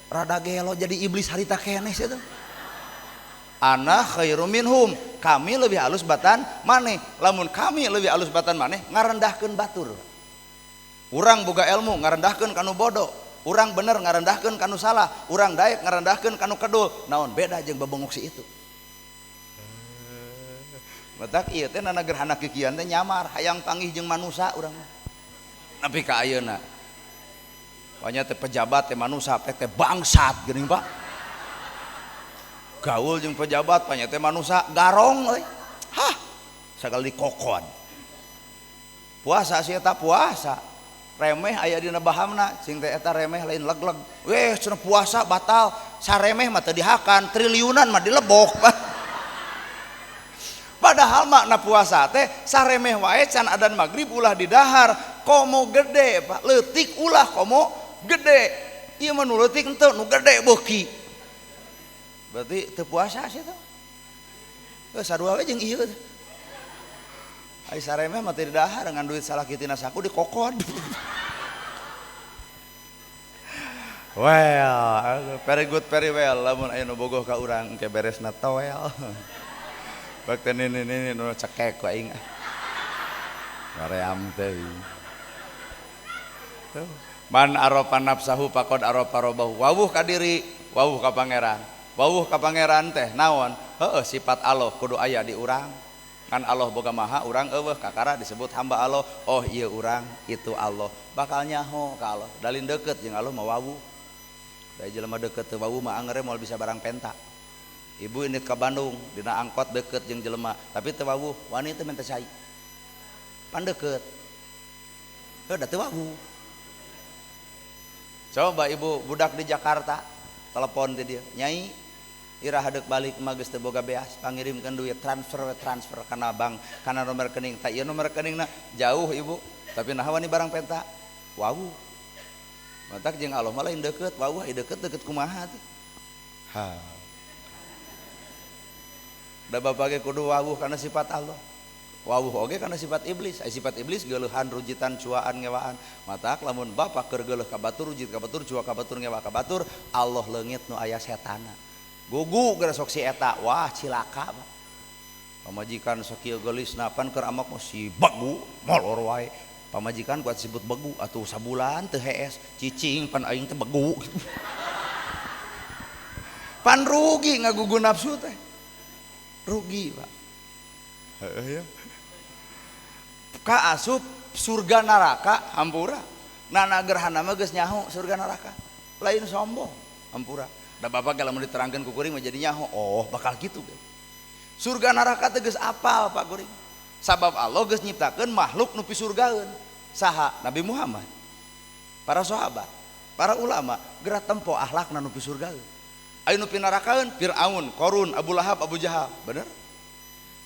Speaker 1: Rada gelo jadi iblis harita keneh sia teh. Ana khairu minhum, kami lebih halus batan maneh. Lamun kami lebih halus batan maneh ngarendahkeun batur. Urang boga ilmu ngarendahkeun kanu bodoh, urang bener ngarendahkeun kanu salah, urang daek ngarendahkeun kanu kedul. Naon beda jeung babengok si itu. Matak ieu teh nana gerhana kikian teh nyamar hayang panggih jeung manusa urang mah. Nepi ka ayeuna. Pokoknya teh pejabat teh manusa teh bangsat geuning Pak. Gaul jeung pejabat panya teh manusa garong euy. Hah, sagala dikokon. Puasa si eta puasa. Remeh aya dina bahamna, cing teh eta remeh lain leg-leg. Weh, cenah puasa batal, saremeh mah teu dihakan, triliunan mah dilebok. Padahal makna puasa teh saremeh wae can adan magrib ulah didahar, komo gede Pak, leutik ulah komo gede. Ieu mah nu leutik henteu, nu gede beuki. Berarti teu puasa sih teh. Sarua we jeung ieu. Ai saremeh mah teu didahar dengan duit salaki tina saku dikokod. Well, very good, very well. Lamun aya nu bogoh ka urang engke beresna toel. Bakten ini nu cekek ku aing. Ngaream teh. Tuh. Man arafa nafsahu faqad arafa rabbahu. Wawuh ka diri, wawuh ka pangeran. Wawuh ka pangeran teh naon? Heueuh sifat Allah kudu aya di urang. Kan Allah boga maha, urang eueuh kakara disebut hamba Allah. Oh ieu urang, itu Allah. Bakal nyaho ka Allah. Dalin deukeut jeung Allah mah wawuh. Da jelema deukeut teu wawuh mah angere moal bisa barang penta. Ibu indit ka Bandung dina angkot deukeut jeung jelema, tapi teu wawuh, wani teu minta cai. Pan deukeut. Heuh da teu wawuh. Coba ibu budak di Jakarta telepon ti dieu, "Nyai, ira hadeuk balik mah geus teu boga beas, pangirimkeun duit transfer transfer kana bank, kana nomor rekening." Tah ieu nomor rekeningna jauh ibu, tapi naha wani barang penta. Wawuh. Matak jeung Allah mah lain deukeut, wawuh deukeut-deukeut kumaha teh. Ha. Da bapak ge kudu wawuh kana sifat Allah. Wawuh oge kana sifat iblis. Ai sifat iblis geuleuhan, rujitan, cuaan, ngewaan. Matak lamun bapak keur geuleuh ka batur, rujit ka batur, cua ka batur, ngewa ka batur, Allah leungit nu aya setana. Gugu geura sok si eta, wah cilaka Pak. Pamajikan sakieu geulisna pan keur amak mah si begu molor wae. Pamajikan kuat disebut begu atuh sabulan teu hees, cicing pan aing teh begu. Pan rugi ngagugu nafsu teh. Rugi, Pak. Heeh ya. Ka asup surga neraka hampura. Nana gerhana mah geus nyaho surga neraka. Lain sombong hampura. Da bapak ge lamun diterangkeun ku kuring mah jadi nyaho, oh bakal kitu ge. Surga neraka teh geus apal Pak kuring. Sabab Allah geus nyiptakeun makhluk nu pisurgaeun. Saha? Nabi Muhammad. Para sahabat, para ulama geura tempo akhlakna nu pisurgaeun. Aya nu pinarakaeun Firaun, Korun, Abu Lahab, Abu Jahal. Bener?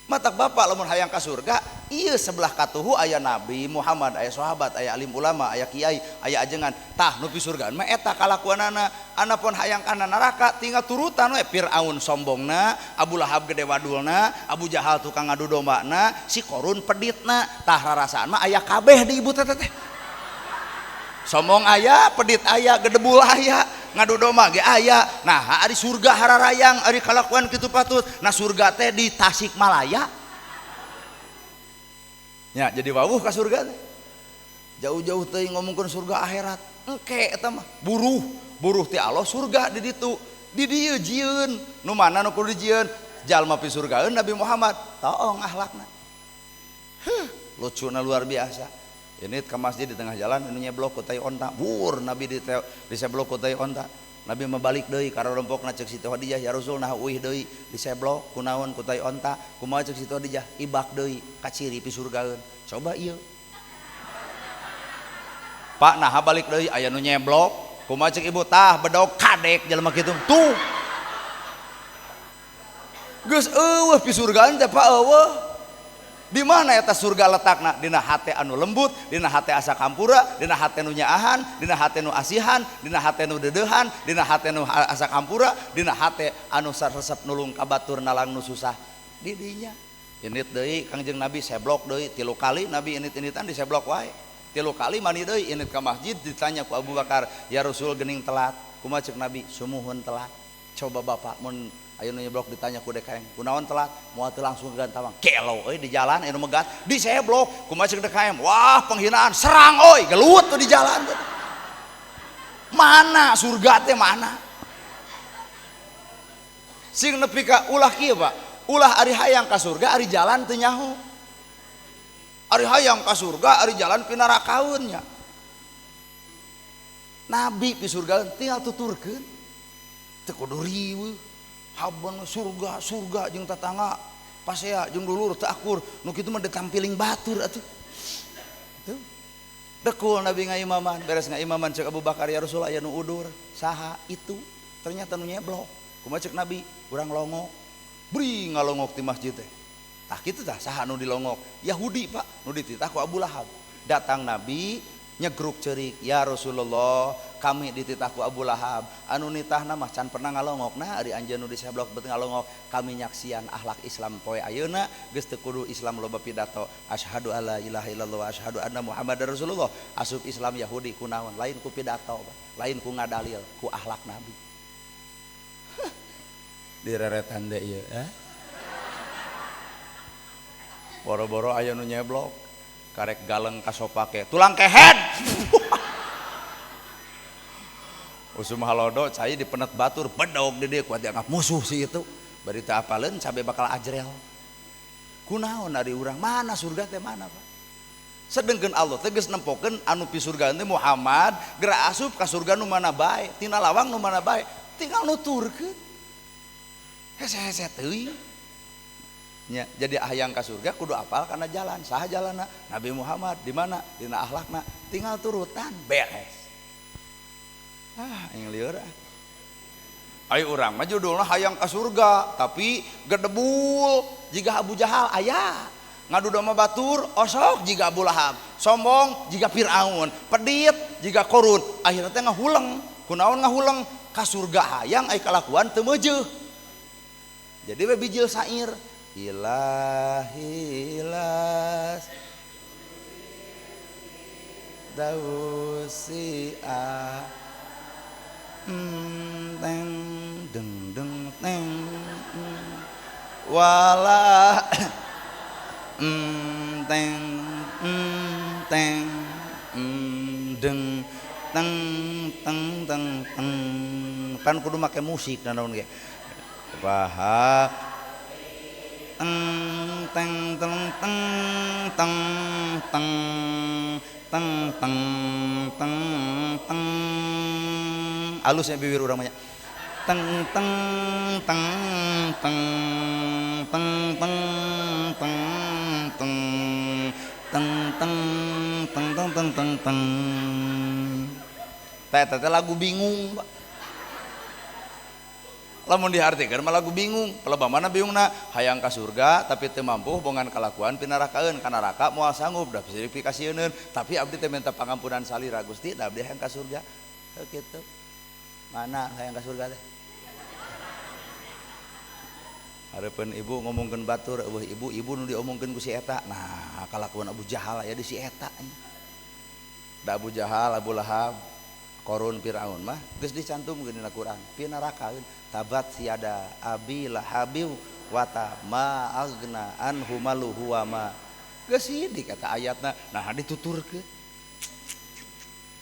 Speaker 1: Matak bapak lamun hayang ka surga, ieu sebelah katuhu aya Nabi Muhammad, aya sahabat, aya alim ulama, aya kiai, aya ajengan. Tah nu pisurgaan mah eta kalakuanana. Anapun hayang kana neraka tinggal turutan we. Firaun sombongna, Abu Lahab gede wadulna, Abu Jahal tukang ngadu dombana, si Korun peditna. Tah rarasaan mah aya kabeh di ibu teh teh. Sombong aya, pedit aya, gedebul aya, ngadu domba ge aya. Nah, ari surga hararayang, ari kalakuan kitu patut. Nah, surga teh di Tasikmalaya. Ya, jadi wawuh ka surga teh. Jauh-jauh teuing ngomongkeun surga akhirat. Engke eta mah buruh, buruh ti Allah surga di ditu. Di dieu jieun, nu mana nu kudu dijieun? Jalma pi surgaeun Nabi Muhammad. Toong akhlakna. Huh, lucuna luar biasa. Ini ke masjid di tengah jalan anu nyeblok ku tai onta. Bur Nabi di seblok ku tai onta. Nabi mah balik deui ka rompokna ceuk Siti Khadijah, ya Rasul nah uih deui diseblok kunaon ku tai onta. Kumaha ceuk Siti Khadijah? Ibak deui kaciri pi surgaeun. Coba ieu. Pak nah balik deui aya nu nyeblok. Kumaha ceuk ibu? Tah bedog kadek jelema kitu. Tuh. Geus eueuh pi surgaan teh Pak eueuh. Di mana eta surga letakna? Dina hate anu lembut, dina hate asa kampura, dina hate nu nyaahan, dina hate nu asihan, dina hate nu dedeuhan, dina hate nu asa kampura, dina hate anu saresep nulung ka batur nalang nu susah. Di dinya. Init deui Kangjeng Nabi seblok deui 3 kali Nabi init-initan diseblok wae. 3 kali mani deui init ka masjid ditanya ku Abu Bakar, "Ya Rasul geuning telat." Kumaha ceuk Nabi? Sumuhun telat. Coba bapak mun ayo nu nyeblok ditanya ku DKM, kunaon telat? Moal teu langsung gantawang. Gelo euy di jalan anu megat, diseblok. Kumaha ceuk DKM? Wah, penghinaan, serang euy, gelut tuh di jalan. Mana surga teh mana? Sing nepi ka ulah kieu, Pak. Ulah ari hayang ka surga ari jalan teu nyaho. Ari hayang ka surga ari jalan pinarakaeun nya. Nabi pi surga tinggal tuturkeun. Teu kudu riweuh. Habon surga surga jeung tatangga pasea jeung dulur teu akur nu kitu mah ditampiling batur atuh. Tuh. Dekul Nabi ngaimaman, beres ngaimaman ceuk Abu Bakar, ya Rasul aya nu udur, saha itu? Ternyata nu nyeblok. Kumaha ceuk Nabi? Urang longok. Bri ngalongok di masjid teh. Tah kitu tah saha nu dilongok? Yahudi Pak, nu dititah ku Abu Lahab. Datang Nabi nyegruk ceurik, ya Rasulullah, kami dititah ku Abu Lahab, anu nitahna mah can pernah ngalongok, nah ari anjeun nu diseblok bet ngalongok, kami nyaksian akhlak Islam poe ayeuna geus teu kudu Islam loba pidato, asyhadu alla ilaha illallah wa asyhadu anna Muhammadar Rasulullah. Asup Islam Yahudi kunaon? Lain ku pidato, lain ku ngadalil, ku akhlak Nabi. Direretan deui ieu, eh? Boro-boro aya nu nyeblok. Karek galeng kasopake tulang kehed. Usum halodo cai dipenet batur bedog di dieu kuat dianggap musuh si itu. Bari teu apaleun cabe bakal ajrel. Kunaon ari urang mana surga teh mana Pak? Sedengkeun Allah teh geus nempokeun anu pi surga teh Muhammad geura asup ka surga nu mana bae, tina lawang nu mana bae, tinggal nuturkeun. Hese-hese teuing. Ya, jadi hayang ka surga kudu apal kana jalan, saha jalanna? Nabi Muhammad di mana? Dina akhlakna, tinggal turutan beres. Ah, aing lieur ah. Ai urang mah judulna hayang ka surga, tapi gedebul jiga Abu Jahal aya. Ngadu domba batur osok jiga Abu Lahab, sombong jiga Fir'aun, pedit jiga Korun, akhirnya teh ngahuleng. Kunaon ngahuleng? Ka surga hayang ai kalakuan teu meujeuh. Jadi we bijil sair ilahilas dausia teng deng deng teng wala teng teng deng teng teng teng teng kan kudu make musik naon ge paha teng teng teng teng teng teng teng teng teng teng alusnya bibir urang banyak teng teng teng teng teng teng teng teng teng teng teng teng teng teng teng teh teh lagu bingung Pak. Lamun diartikan mah lagu bingung, pelebah mana bingungna hayang ka surga tapi teu mampu bongan kalakuan pinarakaeun ka neraka moal sanggup da bisa dipikasieun tapi abdi teh minta pangampunan salira Gusti da abdi hayang ka surga. Kitu. Mana hayang ka surga teh? Hareupeun ibu ngomongkeun batur eueuh ibu, ibu nu diomongkeun ku si eta. Nah, kalakuan Abu Jahal aya di si eta. Da Abu Jahal, Abu Lahab, Korun, Firaun mah geus dicantumkeun dina Quran. Pinarakaeun tabat siada abi lahabiw wata ma agna anhu maluhu wa ma. Geus sidik eta ayatna. Nah dituturkeun.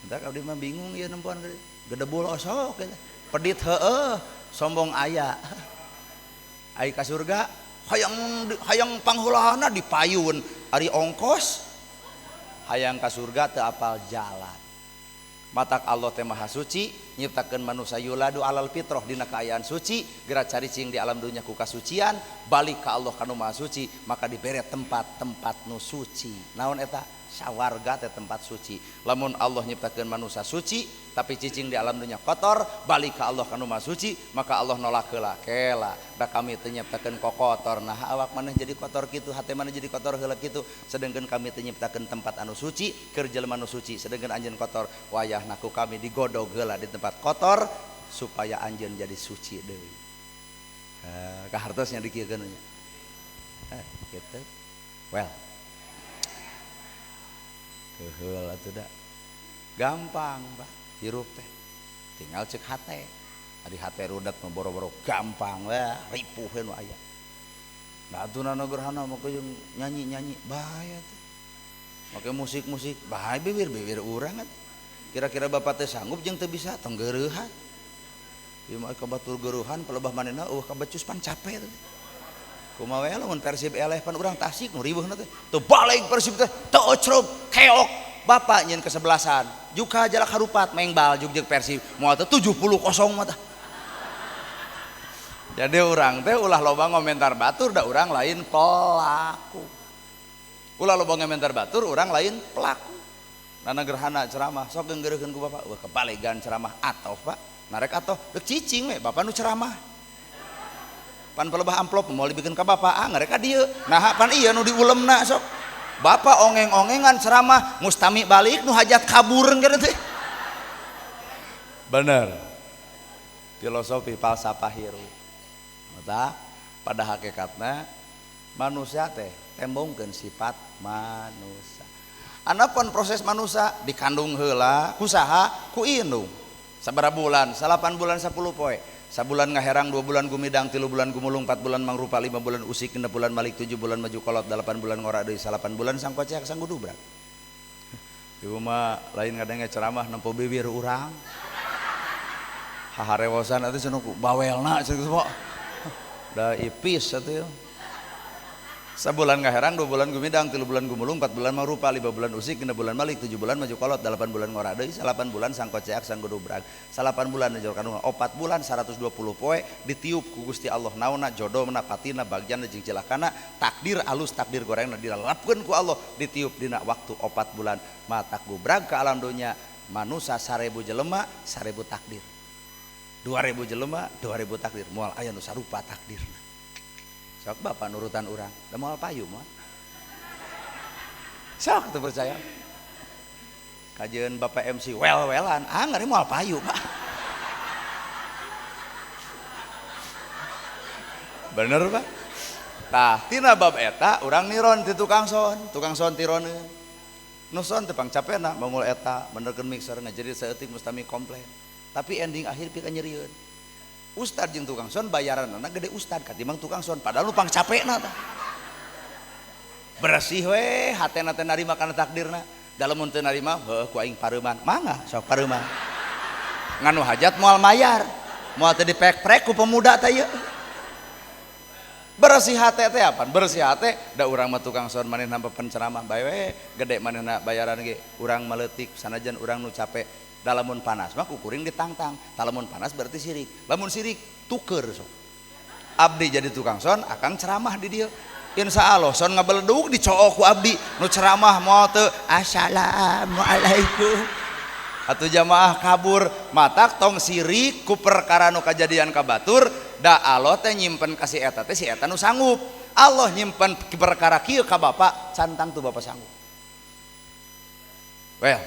Speaker 1: Entak abdi mah bingung ieu nempoan gedebul osok eta. Pedit heueuh, sombong aya. Ai ka surga hayang hayang pangheulana dipayun ari ongkos hayang ka surga teu apal jalan. Matak Allah teh maha suci nyiptakeun manusia yuladu alal fitrah dina kaayaan suci geura caricing di alam dunya ku kasucian balik ka Allah kanu maha suci maka dibere tempat-tempat nu suci. Naon eta? Sawarga teh tempat suci. Lamun Allah nyiptakeun manusia suci tapi cicing di alam dunya kotor balik ka Allah kanu maha suci maka Allah nolak heula kela da kami teu nyiptakeun kokotor nah awak maneh jadi kotor kitu hate maneh jadi kotor heula kitu sedengkeun kami teu nyiptakeun tempat anu suci keur jelema nu suci sedengkeun anjeun kotor wayahna ku kami digodog heula di tempat kotor supaya anjeun jadi suci deui. Kahartosnya dikieukeun nya. Kitu. Well. Keheul atuh da. Gampang Pak, hirup teh. Tinggal cek hate. Ari hate rudat mah boro-boro gampang weh, ripuh we nu aya. Nah atuh nana gerhana mah jeung nyanyi-nyanyi bahaya teh. Make musik-musik bahaya bibir-bibir urang atuh. Kira-kira bapak teh sanggup jeung teu bisa tong geureuhan. Ieu mah ka batur geureuhan palebah manehna eueuh kabecus pan capek teh. Kumaha we lamun Persib eleh pan urang Tasik nu riweuhna teh. Teu balik Persib teh, teu ocrog, keok. Bapak nyeun kesebelasan, juka jalak harupat maeng bal juk jeung Persib. Moal teh 70-0 mah tah. Jadi urang teh ulah loba ngomentar batur da urang lain pelaku. Ulah loba ngomentar batur urang lain pelaku. Nana gerhana ceramah sok geunggeureukeun ku bapak, wah kebalegan ceramah atoh Pak. Narek atoh deuk cicing we bapak nu ceramah. Pan pelebah amplop moal dibikeun ka bapak, ah ngarek ka dieu. Nah pan ieu nu diulemna sok. Bapak ongeng-ongengan ceramah mustami balik nu hajat kabur geus teh. Bener. Filosofi falsafah hirup. Mata pada hakikatna manusia teh tembongkeun sifat manusia. Anapun proses manusia dikandung heula ku saha ku indung. Sabaraha bulan? 8 bulan 10 poe. Sabulan ngaherang, 2 bulan gumidang, 3 bulan gumulung, 4 bulan mangrupa, 5 bulan usik, 6 bulan malik, 7 bulan maju kolot, 8 bulan ngora deui, 8 bulan sangkoceak sanggudubrak. Ibu mah lain ngadenge ceramah nempo bibir urang. Haharewosan atuh cenah ku bawelna cenah Pak. Da ipis atuh. Sabulan ngaherang, 2 bulan gumidang, 3 bulan gumulung, 4 bulan mangrupa, 5 bulan usik, 6 bulan malik, 7 bulan maju kolot, 8 bulan ngora deui, 8 bulan sangkoceak sanggudubrag, 8 bulan jor kandungan, 4 bulan 120 poe ditiup ku Gusti Allah naonna jodohna patina bagjana jeung cilakana takdir alus takdir gorengna dilalapkeun ku Allah ditiup dina waktu 4 bulan matak gubrag ka alam dunya manusa 1000 jelema 1000 takdir 2000 jelema 2000 takdir moal aya nu sarupa takdirna. Sok bapak nurutan urang, da moal payu moal. Sok teu percaya. Kajeun Bapak MC wel-welan, ah ngari moal payu, Pak. Bener, Pak. Tah, tina bab eta urang niron ti tukang son tironeun. Nu son teh pangcapena mangul eta, benerkeun mixer ngajerit saeutik mustami komplain. Tapi ending akhir pika nyerieun. Ustad jeung tukang son bayaranna gede ustad katimbang tukang son, padahal nu pangcapena tah. Bersih we hatena teh narima kana takdirna. Dalam mun teu narima heuh ku aing pareuman. Mangga sok pareuman. Nganu hajat moal mayar. Moal teu dipek-prek ku pemuda teh ieu. Bersih hate teh apaan? Bersih hate da urang mah tukang son manehna penceramah bae we gede manehna bayaran ge urang maletik sanajan urang nu capek. Da lamun panas mah ku kuring ditangtang. Ta lamun panas berarti sirik. Lamun sirik tuker sok. Abdi jadi tukang son akang ceramah di dieu. Insya Allah son ngabeledug dicook ku abdi nu ceramah moal teu assalamualaikum atuh jamaah kabur matak tong sirik ku perkara nu kajadian ka batur da Allah teh nyimpen ka si eta teh si eta nu sanggup. Allah nyimpen perkara kieu ka bapak cantang tuh bapak sanggup. Well,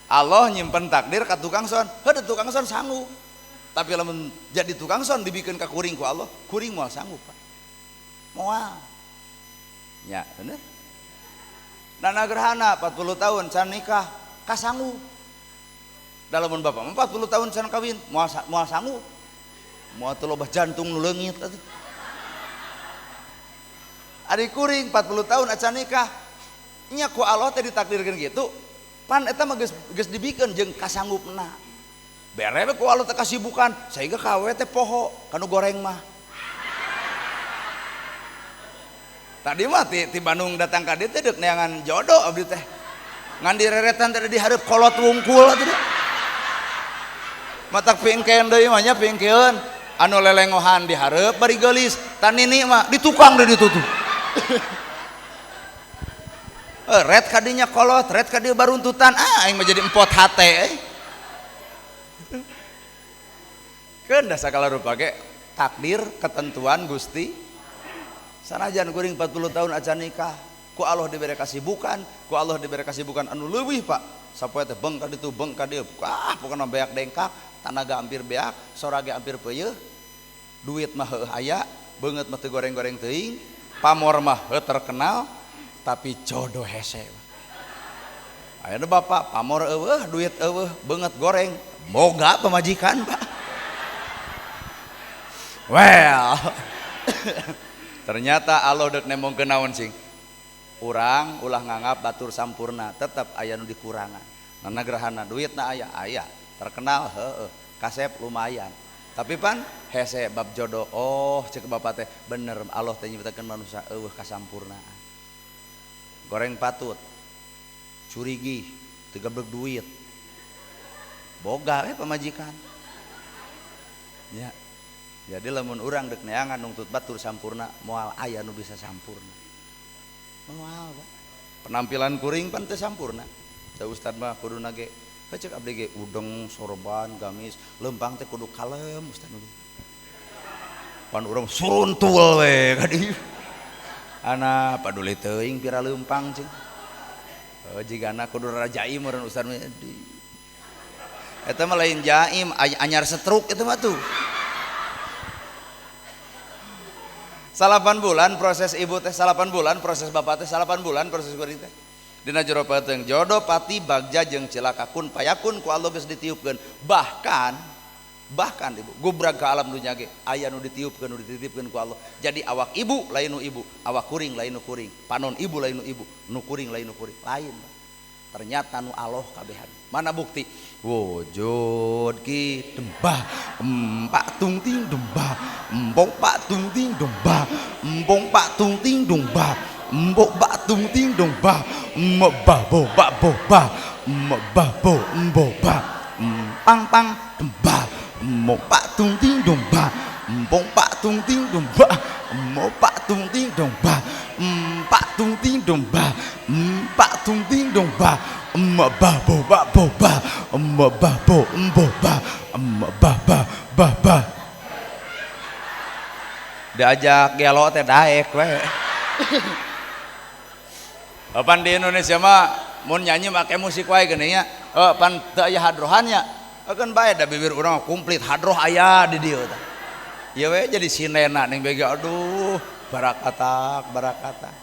Speaker 1: Allah nyimpen takdir ka tukang son, heuh tukang son sanggup. Tapi lamun jadi tukang son dibikeun ka kuring ku Allah, kuring moal sanggup, Pak. Moal. Ya, bener. Nana Gerhana 40 tahun can nikah, kasanggup. Dalamun bapak 40 tahun can kawin, moal sanggup. Moal teu loba jantung nu leungit atuh. Ari kuring 40 tahun acan nikah. Nya ku Allah teh ditakdirkeun kitu, pan eta mah geus dibikeun jeung kasanggupna. Bere we ku Allah teh kasibukan, sehingga kawe teh poho kanu goreng mah. Tadi mah ti Bandung datang ka dieu teh deuk neangan jodoh abdi teh. Ngan direretan teh di hareup kolot wungkul atuh. Matak pingkeun deui mah nya pingkeun anu lelengohan di hareup bari geulis, tanini mah di tukang deui ditutup. Ret kadinya kolot, ret kadieu baruntutan, ah aing mah jadi empot hate euy. Keun da sagala rupa ge takdir ketentuan Gusti. Sanajan kuring 40 tahun acan nikah, ku Allah dibere kasibukan, ku Allah dibere kasibukan anu leuwih, Pak. Sapoe teh beng ka ditu, beng ka dieu. Ah, pokona beak dengkak, tanaga hampir beak, sora ge hampir peuyeeh. Duit mah heuh aya, beungeut mah teu goreng-goreng teuing, pamor mah heuh terkenal, tapi jodoh hese. Ayeuna bapak pamor eueuh, duit eueuh, beungeut goreng, boga pamajikan, Pak. Well, ternyata Allah dek nembongkeun naon sing urang ulah nganggap batur sampurna, tetep aya nu dikurangan. Nana Gerhana duitna aya, aya terkenal heueuh, kasep lumayan. Tapi pan hese bab jodoh, oh cek bapak teh bener Allah teh nyiptakeun manusia eueuh kasampurnaan. Goreng patut, curigi, teu gablek duit. Boga we pamajikan. Ya. Jadi lamun urang dek neangan nungtut batur sampurna, moal aya nu bisa sampurna. Moal, Pak. Penampilan kuring pan teu sampurna. Da ustad mah kuduna ge, cek abdi ge udeng, sorban, gamis, lempang teh kudu kalem ustad nu. Pan urang suruntul we ka dieu. Ana paduli teuing pira lempang cing. Oh jigana kudu rajaim meureun ustad mah. Eta mah lain jaim, anyar setruk eta mah tuh. 8 bulan proses ibu teh, 8 bulan proses bapak teh, 8 bulan proses kuring teh. Dina jero peuteung jodoh pati bagja jeung cilaka kun payakun ku Allah geus ditiupkeun. Bahkan ibu gubrag ka alam dunya ge aya nu ditiupkeun nu dititipkeun ku Allah. Jadi awak ibu lain nu ibu, awak kuring lain nu kuring, panon ibu lain nu ibu, nu kuring lain nu kuring, lain. Ternyata nu Allah kabehan. Mana bukti? Wujud ki dembah, empak tung ting dembah, embong pak tung ting dembah, embong pak tung ting dembah, embok pak tung ting dembah, embok ba bo ba bo ba, embok ba bo embo ba, pang pang dembah, embok pak tung ting dembah, embong pak tung ting dembah, embok pak tung ting dembah, empak tung ting dembah, empak tung ting dembah, emok ba bo ba bo ba, emok ba bo embo ba, emok ba ba ba ba. Diajak gelo teh daek we. Pan di Indonesia mah mun nyanyi make musik wae geuning nya. Pan teu aya hadrohannya. Keun bae da bibir urang komplit hadroh aya di dieu tah. Ieu we jadi sinena ning bege aduh barakatak barakatak.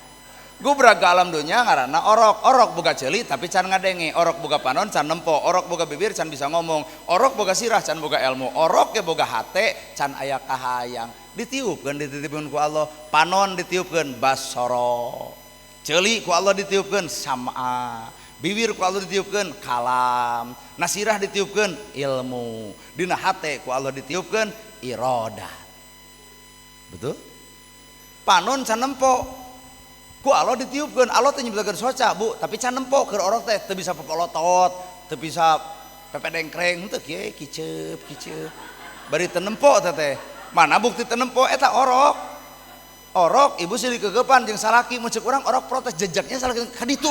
Speaker 1: Gubrak ke alam dunia ngaranna orok, orok boga ceuli tapi can ngadenge, orok boga panon can nempo, orok boga bibir can bisa ngomong, orok boga sirah can boga ilmu, orok ge boga hate can aya kahayang. Ditiupkeun dititipkeun ku Allah, panon ditiupkeun basoro, ceuli ku Allah ditiupkeun sam'a, bibir ku Allah ditiupkeun kalam, nasirah ditiupkeun ilmu, dina hate ku Allah ditiupkeun iradat. Betul? Panon can nempo ku Allah ditiupkeun, Allah teh nyiptakeun soca bu, tapi can nempo keur orok teh teu bisa pepolotot, teu bisa pepedengkreng, henteu kieu kiceup kiceup. Bari teu nempo teh teh. Mana bukti teu nempo eta orok. Orok ibu silih kegepan jeung salaki mun ceuk urang orok protes jejaknya salaki ka ditu.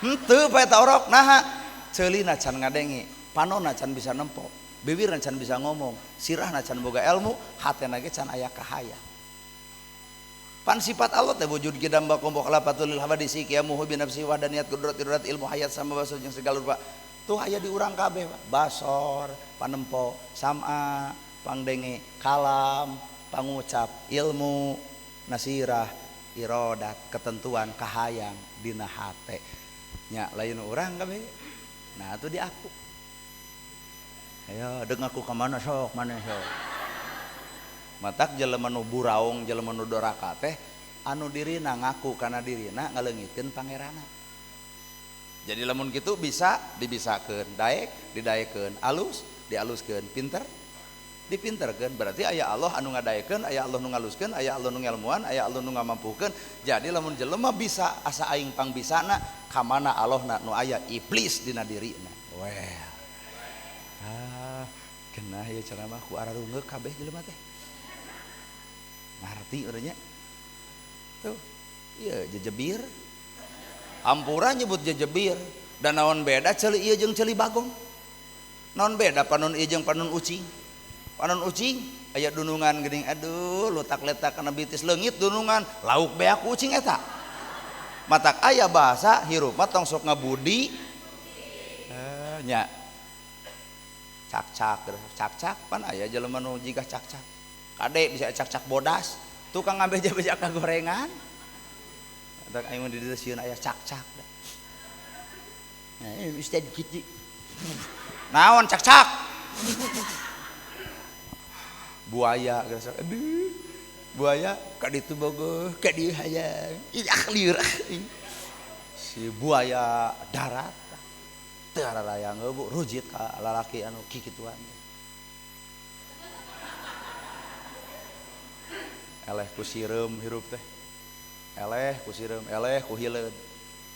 Speaker 1: Henteu pa eta orok naha? Ceulina can ngadenge, panonna can bisa nempo, bibirna can bisa ngomong, sirahna can boga ilmu, hatena ge can aya kahayang. Pan sifat Allah teh wujud kidam bakum khalafatul hawadisi qiyamuhu bi nafsi wahdaniyat qudrat irodat ilmu hayat sama basor jeung segala rupa. Tuh aya di urang kabeh basor, panempo, sam'a, pangdenge, kalam, pangucap, ilmu, nasirah, irodat, ketentuan, kahayang dina hate. Nya lain urang kabeh. Nah atuh di aku. Ayo deung aku ka mana sok, mana sok. Matak jelema nu buraung, jelema nu doraka teh anu dirina ngaku kana dirina ngaleungitkeun pangeranna. Jadi lamun kitu bisa dibisakeun, daek didaekeun, alus dialuskeun, pinter dipinterkeun. Berarti aya Allah anu ngadaekeun, aya Allah nu ngaluskeun, aya Allah nu ngelmuan, aya Allah nu ngamampukeun. Jadi lamun jelema bisa asa aing pangbisana, ka mana Allahna nu aya iblis dina dirina. Well. Ah, genah ieu ceramah ku ararungeuk kabeh jelema teh. Ngarti urangnya tuh iya jejebir ampura nyebut jejebir dan naon beda ceuli ieu jeung ceuli bagong, naon beda panon ieu jeung panon ucing. Panon ucing aya dunungan geuning aduh lutak-letak kana bitis leungit dunungan lauk beak ucing eta matak aya bahasa hirup mah tong sok ngabudi nya cak-cak cak-cak pan aya jelema nu jiga cak-cak kade bisa cak-cak bodas tukang ngambil beja ka gorengan tak aing mun di dieu sieun aya cak-cak. Nah, ustaz kitu naon cak-cak buaya geus aduh buaya ka ditu bogoh ka dieu hayang ih lieur si buaya darat teu ararayang bu rujit ka lalaki anu kikituan. Eleh ku sireum hirup teh, eleh ku sireum, eleh ku hileud,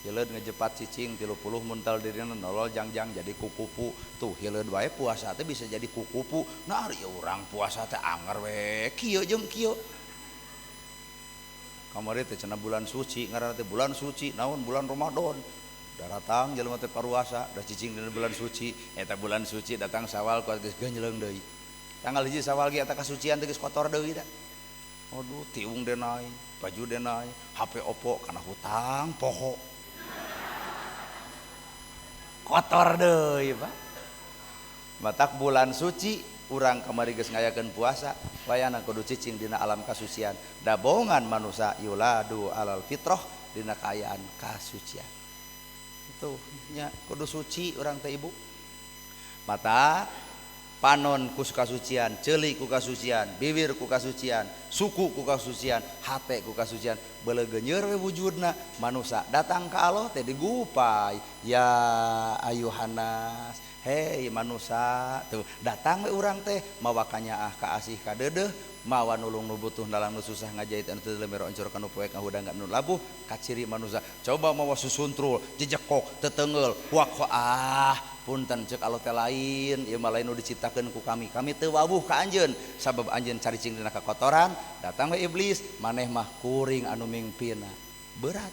Speaker 1: hileud ngejepat cicing 30 muntal dirina nolol jangjang jadi kukupu. Tuh hileud wae puasa teh bisa jadi kukupu. Nah ari urang puasa teh anger we kieu jeung kieu. Kamari teh cenah bulan suci, ngaranna teh bulan suci, naon bulan Ramadan. Daratang jelema teh paruasa, da cicing dina bulan suci, eta bulan suci datang Sawal kuat geus genjleung deui. Tanggal 1 Sawal ge eta kasucian teh geus kotor deui da. Aduh, tiung denai, baju denai, HP opo karena hutang poho. Kotor deui, Pak. Matak bulan suci urang kamari geus ngayakeun puasa, wayahna kudu cicing dina alam kasucian. Dabongan manusa yuladu alal fitrah dina kaayaan kasucian. Tuh nya kudu suci urang teh ibu. Mata panon ku kasucian, ceuli ku kasucian, bibir ku kasucian, suku ku kasucian, hate ku kasucian, beuleugeunyeur we wujudna manusa datang ka Allah teh digupai ya ayuhanas, hei manusa tuh datang we urang teh mawa kanyaah ka asih ka deudeuh, mawa nulung nu butuh nalang nu susah ngajait anu teu lemero oncor ka nu poek ngahudang nu labuh kaciri manusa. Coba mawa susuntrul, jejekok, tetengeul, wak ah punten ceuk Allah teh lain, ieu mah lain nu diciptakeun ku kami. Kami teu wawuh ka anjeun sabab anjeun caricing dina kakotoran, datang we iblis, maneh mah kuring anu mingpina. Berat.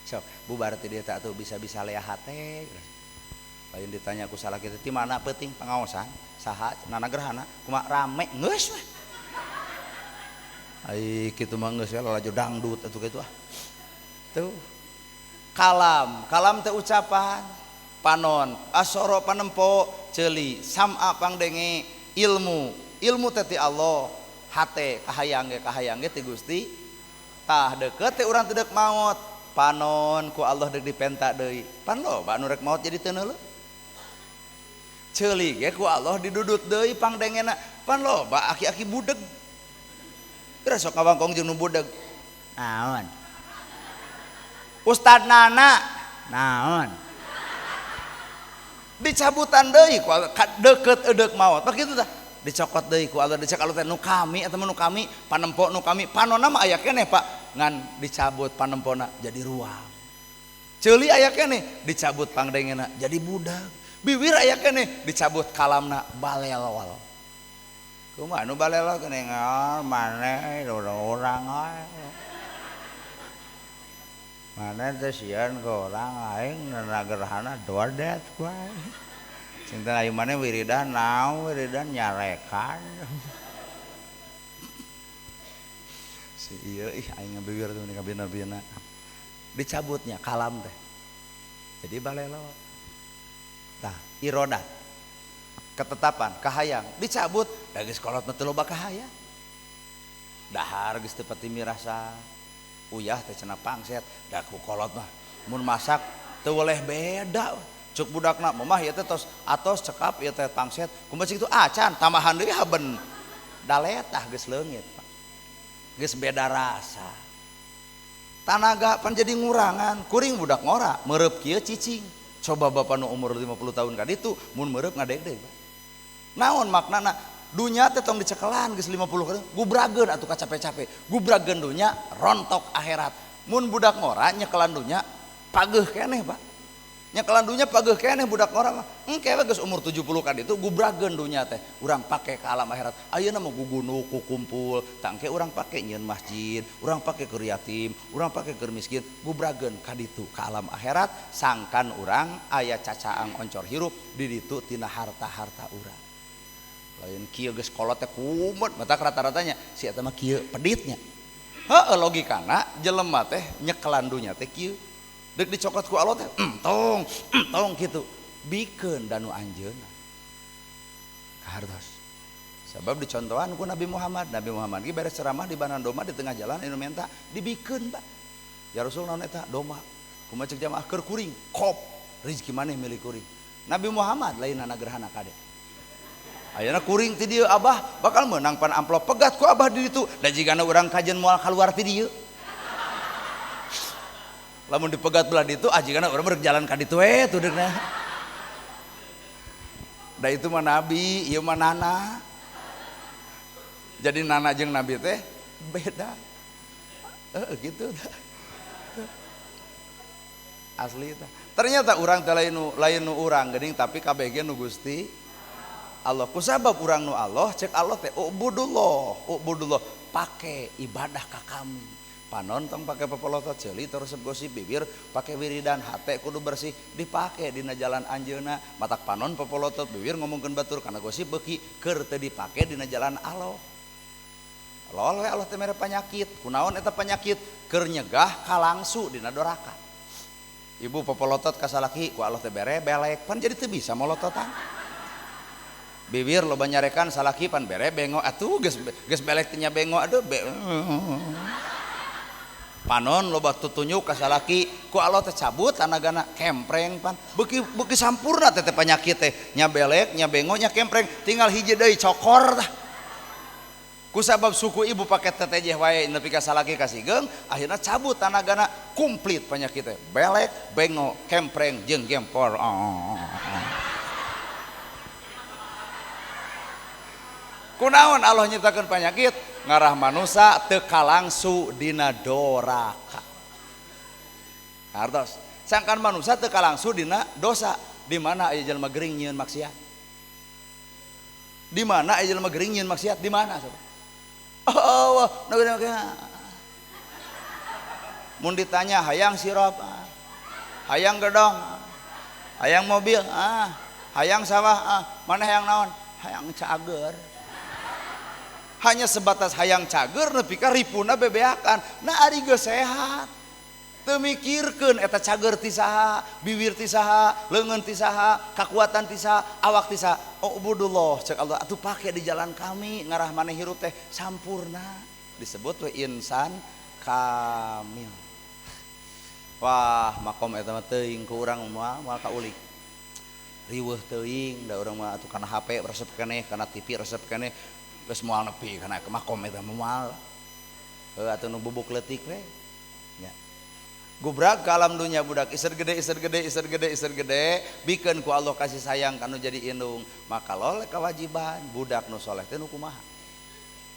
Speaker 1: Sok bubar teh dieu teh atuh bisa-bisa leah hate. Lain ditanya ku salaki teh ti mana peuting pangaosan, saha nana gerhana, kumaha rame geus we. Ai kitu mah geus we lalajo dangdut atuh kitu ah. Tuh. Kalam, kalam teh ucapan, panon, asoro panempo, ceuli, sam'a pangdenge, ilmu, ilmu teh ti Allah, hate kahayang ge ti Gusti. Tah deukeut teh urang teu deuk maot, panon ku Allah deuk dipenta deui. Pan loba nu rek maot jadi teu neuleuh. Ceuli ge ku Allah didudut deui pangdengena, pan loba aki-aki budeg. Geura sok ngawangkong jeung nu budeg.
Speaker 2: Naon?
Speaker 1: Ustad Nana
Speaker 2: naon?
Speaker 1: Dicabutan deui ku deukeut edeuk maot. Pak kitu tah. Dicokot deui ku Allah, dicek Allah teh nu kami eta mah nu kami, panempo nu kami, panonna mah aya keneh Pak, ngan dicabut panempona jadi ruang. Ceuli aya keneh dicabut pangdengena jadi budak. Bibir aya keneh dicabut kalamna balelol. Kumaha nu balelol keneh
Speaker 2: maneh urang mana teh sieun ka urang aing gerhana dodet ku aing.
Speaker 1: Cinta aing maneh wiridan naon wiridan nyarekan. Si ieu ih aing ngabibir teh kabina-bina. Dicabutnya kalam teh. Jadi balelol. Tah irodat. Ketetapan kahayang dicabut da geus kolot mah teu loba kahayang. Dahar geus teu pati mirasa. Uyah teh cenah pangset da ku kolot mah mun masak teu weleh beda cuk budakna mamah ieu teh tos atos cekap ieu teh pangset kumaha kitu acan tambahan deui haben daletah geus leungit Pak geus beda rasa tanaga pan jadi ngurangan kuring budak ngora meureub kieu cicing coba bapak nu umur 50 tahun ka ditu mun meureub ngadegdeg Pak naon maknana dunya teh tong dicekelan geus 50 kali gubrageun atuh ka capek-capek gubrageun dunya rontok akhirat mun budak ngora nyekelan dunya pageuh keneh Pak nyekelan dunya pageuh keneh budak ngora mah engke we geus umur 70 ka ditu gubrageun dunya teh urang pake ka alam akhirat ayeuna mah gugunuk kukumpul tangke urang pake nyieun masjid urang pake keur yatim urang pake keur miskin gubrageun ka ditu ka alam akhirat sangkan urang aya cacaang oncor hirup di ditu tina harta-harta urang lain kieu geus kolot teh kumet matak rata-ratanya si eta mah kieu peditnya heueuh logikana jelema teh nyekelan dunya teh kieu deuk dicokot ku Allah teh entong entong kitu bikeun da nu anjeunna kahartos sabab dicontohan ku Nabi Muhammad. Nabi Muhammad ge beres ceramah di banan domba di tengah jalan anu menta dibikeun Pak ya Rasul naon eta domba kumaha cek jamaah keur kuring kop rezeki maneh milik kuring Nabi Muhammad lain anak gerhana kade ayeuna kuring ti dieu abah bakal meunang pan amplop pegat ku abah di ditu da jigana urang kajen moal kaluar ti dieu lamun dipegat belah ditu ah jigana urang rek jalan ka ditu we tudeukna da itu mah nabi ieu mah nana jadi nana jeung nabi teh beda heeh gitu asli teh ternyata urang teh lain nu urang geuning tapi kabeh ge nu Gusti Allah kusabab urang nu Allah cek Allah teh ubudullah ubudullah pake ibadah ka kami panon tong pake pepolotot ceuli terus gosip bibir pake wiridan hate kudu bersih dipake dina jalan anjeunna matak panon pepolotot bibir ngomongkeun batur kana gosip beuki keur teu dipake dina jalan Allah lol we Allah teh mere panyakit kunaon eta panyakit keur nyegah kalangsu dina doraka ibu pepolotot ka salaki ku Allah teh bere belek pan jadi teu bisa molototan bibir loba nyarekan salaki pan bere bengo atuh geus geus belek teh nya bengo aduh panon loba tutunyuk ka salaki ku Allah teh cabut tanagana kempreng pan beuki beuki sampurna teh penyakit teh nya belek nya bengo nya kempreng tinggal hiji deui cokor tah ku sabab suku ibu pake tetejeh wae nepi ka salaki kasigeung akhirna cabut tanagana komplit penyakit teh belek bengo kempreng jeung gempor. Kunaon Allah nyiptakeun penyakit ngarah manusa teu kalangsu dina doraka. Hartos. Sangkan manusa teu kalangsu dina dosa, di mana aya jelema gering nyieun maksiat? Di mana aya jelema gering nyieun maksiat? Di mana sob? Oh, nu mun ditanya hayang sirop, hayang gedong, hayang mobil, hayang sawah, mana hayang naon? Hayang cager. Hanya sebatas hayang cager nepi ka ripuna bebeakan. Nah ari geus sehat. Teu mikirkeun eta cager ti saha, biwir ti saha, leungeun ti saha, kakuatan ti saha, awak ti saha. Oh ubudullah cek Allah atuh pake di jalan kami ngarah maneh hirup teh sampurna. Disebut we insan kamil. Wah, makom eta mah teuing ku urang moal moal kaulik. Riweuh teuing da urang mah atuh kana HP resep keneh, kana TV resep keneh, geus moal nepi kana makom eta mah moal. Heuh atuh nu bubuk leutik we. Nya. Gubrag ka alam dunya budak iser gede iser gede iser gede iser gede bikeun ku Allah kasih sayang kanu jadi indung, maka loleh kewajiban budak nu soleh teh nu kumaha?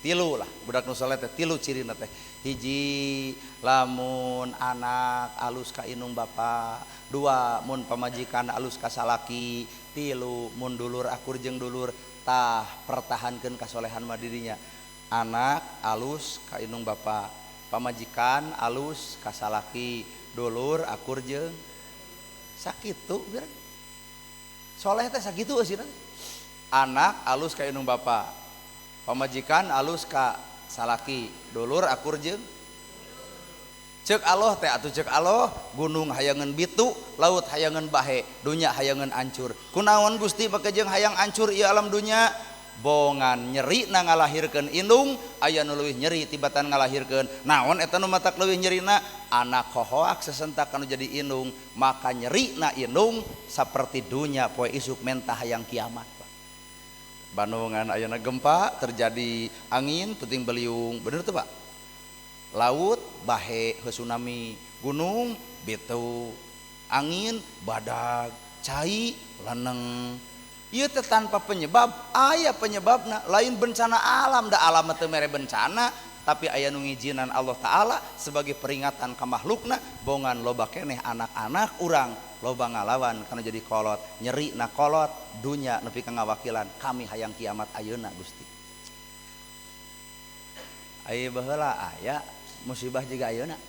Speaker 1: Tilu lah budak nu soleh teh tilu cirina teh. Hiji lamun anak alus ka indung bapa, dua mun pamajikan alus ka salaki, tilu mun dulur akur jeung dulur. Tah pertahankeun kasolehan mah dirinya. Anak alus ka indung bapa, pamajikan alus ka salaki, dulur akur jeung sakitu biar soleh teh sakitu eusina. Anak alus ka indung bapa, pamajikan alus ka salaki, dulur akur jeung cek Allah teh atuh cek Allah gunung hayangeun bitu, laut hayangeun bahe, dunya hayangeun ancur. Kunaon Gusti make jeung hayang ancur ieu alam dunya? Bongan nyeri na ngalahirkeun indung, aya nu leuwih nyeri tibatan ngalahirkeun. Naon eta nu matak leuwih nyerina? Anak hohoak sesentak kanu jadi indung, maka nyeri na indung saperti dunya poe isuk mentah hayang kiamat. Bandungan ayeuna gempa terjadi angin puting beliung, bener tuh Pak? Laut bahe tsunami, gunung bitu, angin badag, cai leneng. Ieu teh tanpa penyebab, aya penyebabna, lain bencana alam, da alam teu mere bencana, tapi aya nu ngijinan Allah Ta'ala sebagai peringatan ka makhlukna, bongan loba keneh anak-anak urang loba ngalawan kana jadi kolot, nyeri na kolot, dunya nepi ka ngawakilan kami hayang kiamat ayeuna Gusti. Aya baheula aya musibah jiga ayeuna.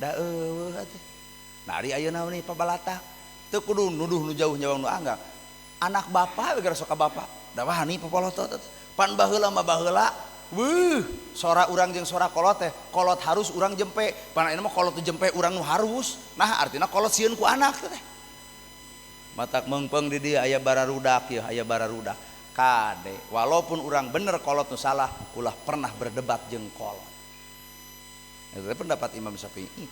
Speaker 1: Da eueuh atuh. Nah ari ayeuna nih pabalatak teu kudu nuduh nu jauh nyawang nu anggap. Anak bapak we gara sok ka bapak. Da wani papolotot. Pan baheula mah baheula wuh, sora urang jeung sora kolot teh, kolot harus urang jempe. Pan ayeuna mah kolot teu jempe urang nu harus. Nah artina kolot sieun ku anak teh. Matak meungpeung di dieu aya bararudak ieu, aya bararudak. Kade, walaupun urang bener kolot nu salah, ulah pernah berdebat jeung kolot. Itu pendapat Imam Syafi'i.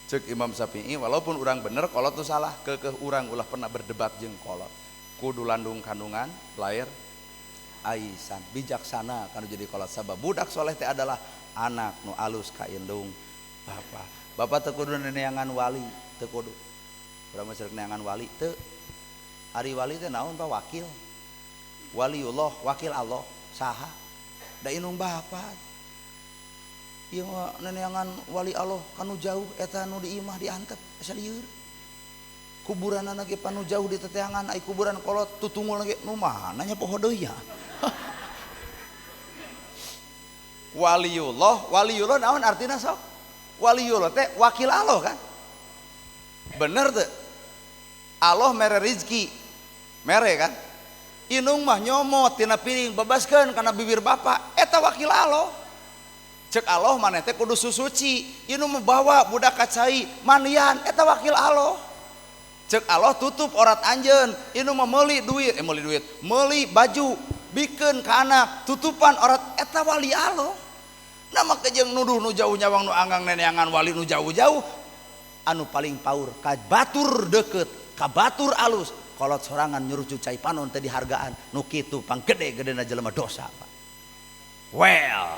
Speaker 1: Cek Imam Syafi'i, walaupun urang bener kolot nu salah, keukeuh urang ulah pernah berdebat jeung kolot. Kudu landung kandungan, lahir aisan, bijaksana kanu jadi kolot. Sabab budak soleh teh adalah anak nu alus ka indung bapa. Bapa teu kudu neneangan wali, teu kudu. Urang mah cerek neangan wali teu. Ari wali teh naon Pak? Wakil. Waliullah, wakil Allah, saha? Da indung bapa. Ieu mah neneangan wali Allah kanu jauh eta nu di imah diantep asa lieur. Kuburanana ge panu jauh di teteangan, ai kuburan kolot tutungul ge nu mana nya poho deui ya. Waliullah, waliullah naon artina sok? Waliullah teh wakil Allah kan? Bener teu? Allah mere rizki, mere kan? Inung mah nyomot tina piring bebaskeun kana bibir bapa, eta wakil Allah. Cek Allah maneh teh kudu susuci, inung mah bawa budak ka cai manian, eta wakil Allah. Cek Allah tutup orat anjeun, inung mah meuli duit, meuli baju, bikeun ka anak, tutupan orat eta wali Allah. Nah make jeung nuduh nu jauh nyawang nu anggang neneangan wali nu jauh-jauh, anu paling paur ka batur deukeut, ka batur alus, kolot sorangan nyuruh cai panon teh dihargaan, nu kitu panggede-gedena jelema dosa Pak. Well,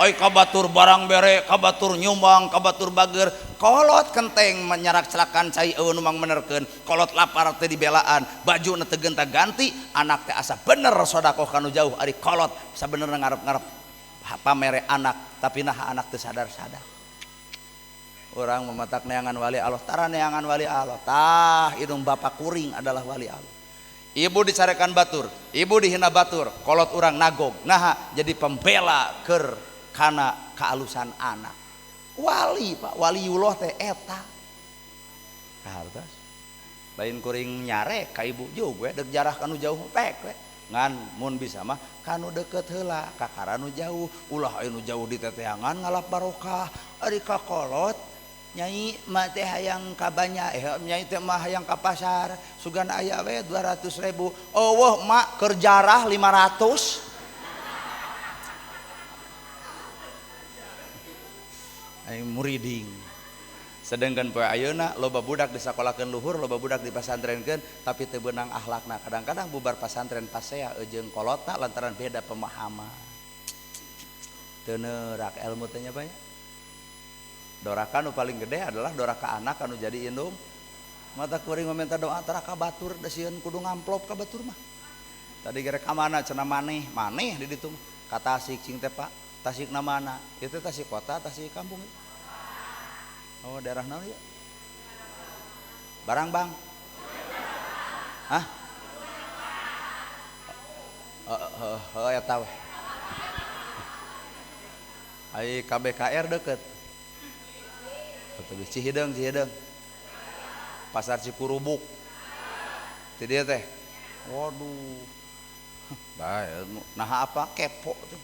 Speaker 1: oi kabatur barang bere, kabatur nyumbang, kabatur bager, kolot kenteng menyarak celakan cai eueuh nu mangmenerkeun, kolot lapar teh dibelaan, baju na teu genta-ganti, anak teh asa bener sodakoh kanu jauh, ari kolot sabenerna ngarep-ngarep pamere anak, tapi nah anak teu sadar-sadar. Orang mematak neangan wali Allah, tara neangan wali Allah, tah indung bapak kuring adalah wali Allah. Ibu dicarekan batur, ibu dihina batur, kolot urang nagog, naha jadi pembela ker kana kealusan anak. Wali Pak, waliullah teh eta. Kahartos. Lain kuring nyarek ka ibu juga dek jarah kanu jauh pek we. Ngan mun bisa mah kanu deket heula, kakara nu jauh, ulah anu jauh di teteangan ngalap barokah, ari ka kolot Nyai mah teh hayang ka banyak, nyai teh mah hayang ka pasar, sugan aya we 200.000. Eueuh mak keur jarah 500. Aing muriding. Sedangkan poe ayeuna loba budak disakolakeun luhur, loba budak dipasantrenkeun, tapi teu beunang akhlakna. Kadang-kadang bubar pasantren pasea jeung kolotna lantaran beda pemahaman. Teu neurak ilmu teh nya Pak. Doraka nu paling gede adalah doraka anak anu jadi indung. Mata kuring meminta doa tara ka batur da sieun kudu ngamplop ka batur mah. Tadi gerek ka mana cenah maneh, maneh di ditu mah. Ka Tasik cing teh Pak, Tasikna mana? Ieu teh Tasik kota, Tasik kampung. Oh, daerah naon ieu? Barang Bang. Hah? Heeh, eta we. Ai KBKR deket. Betul, Cihideng, Cihideng. Pasar Cikurubuk. Ti dieu teh. Waduh. Bae, nah apa kepo tuh.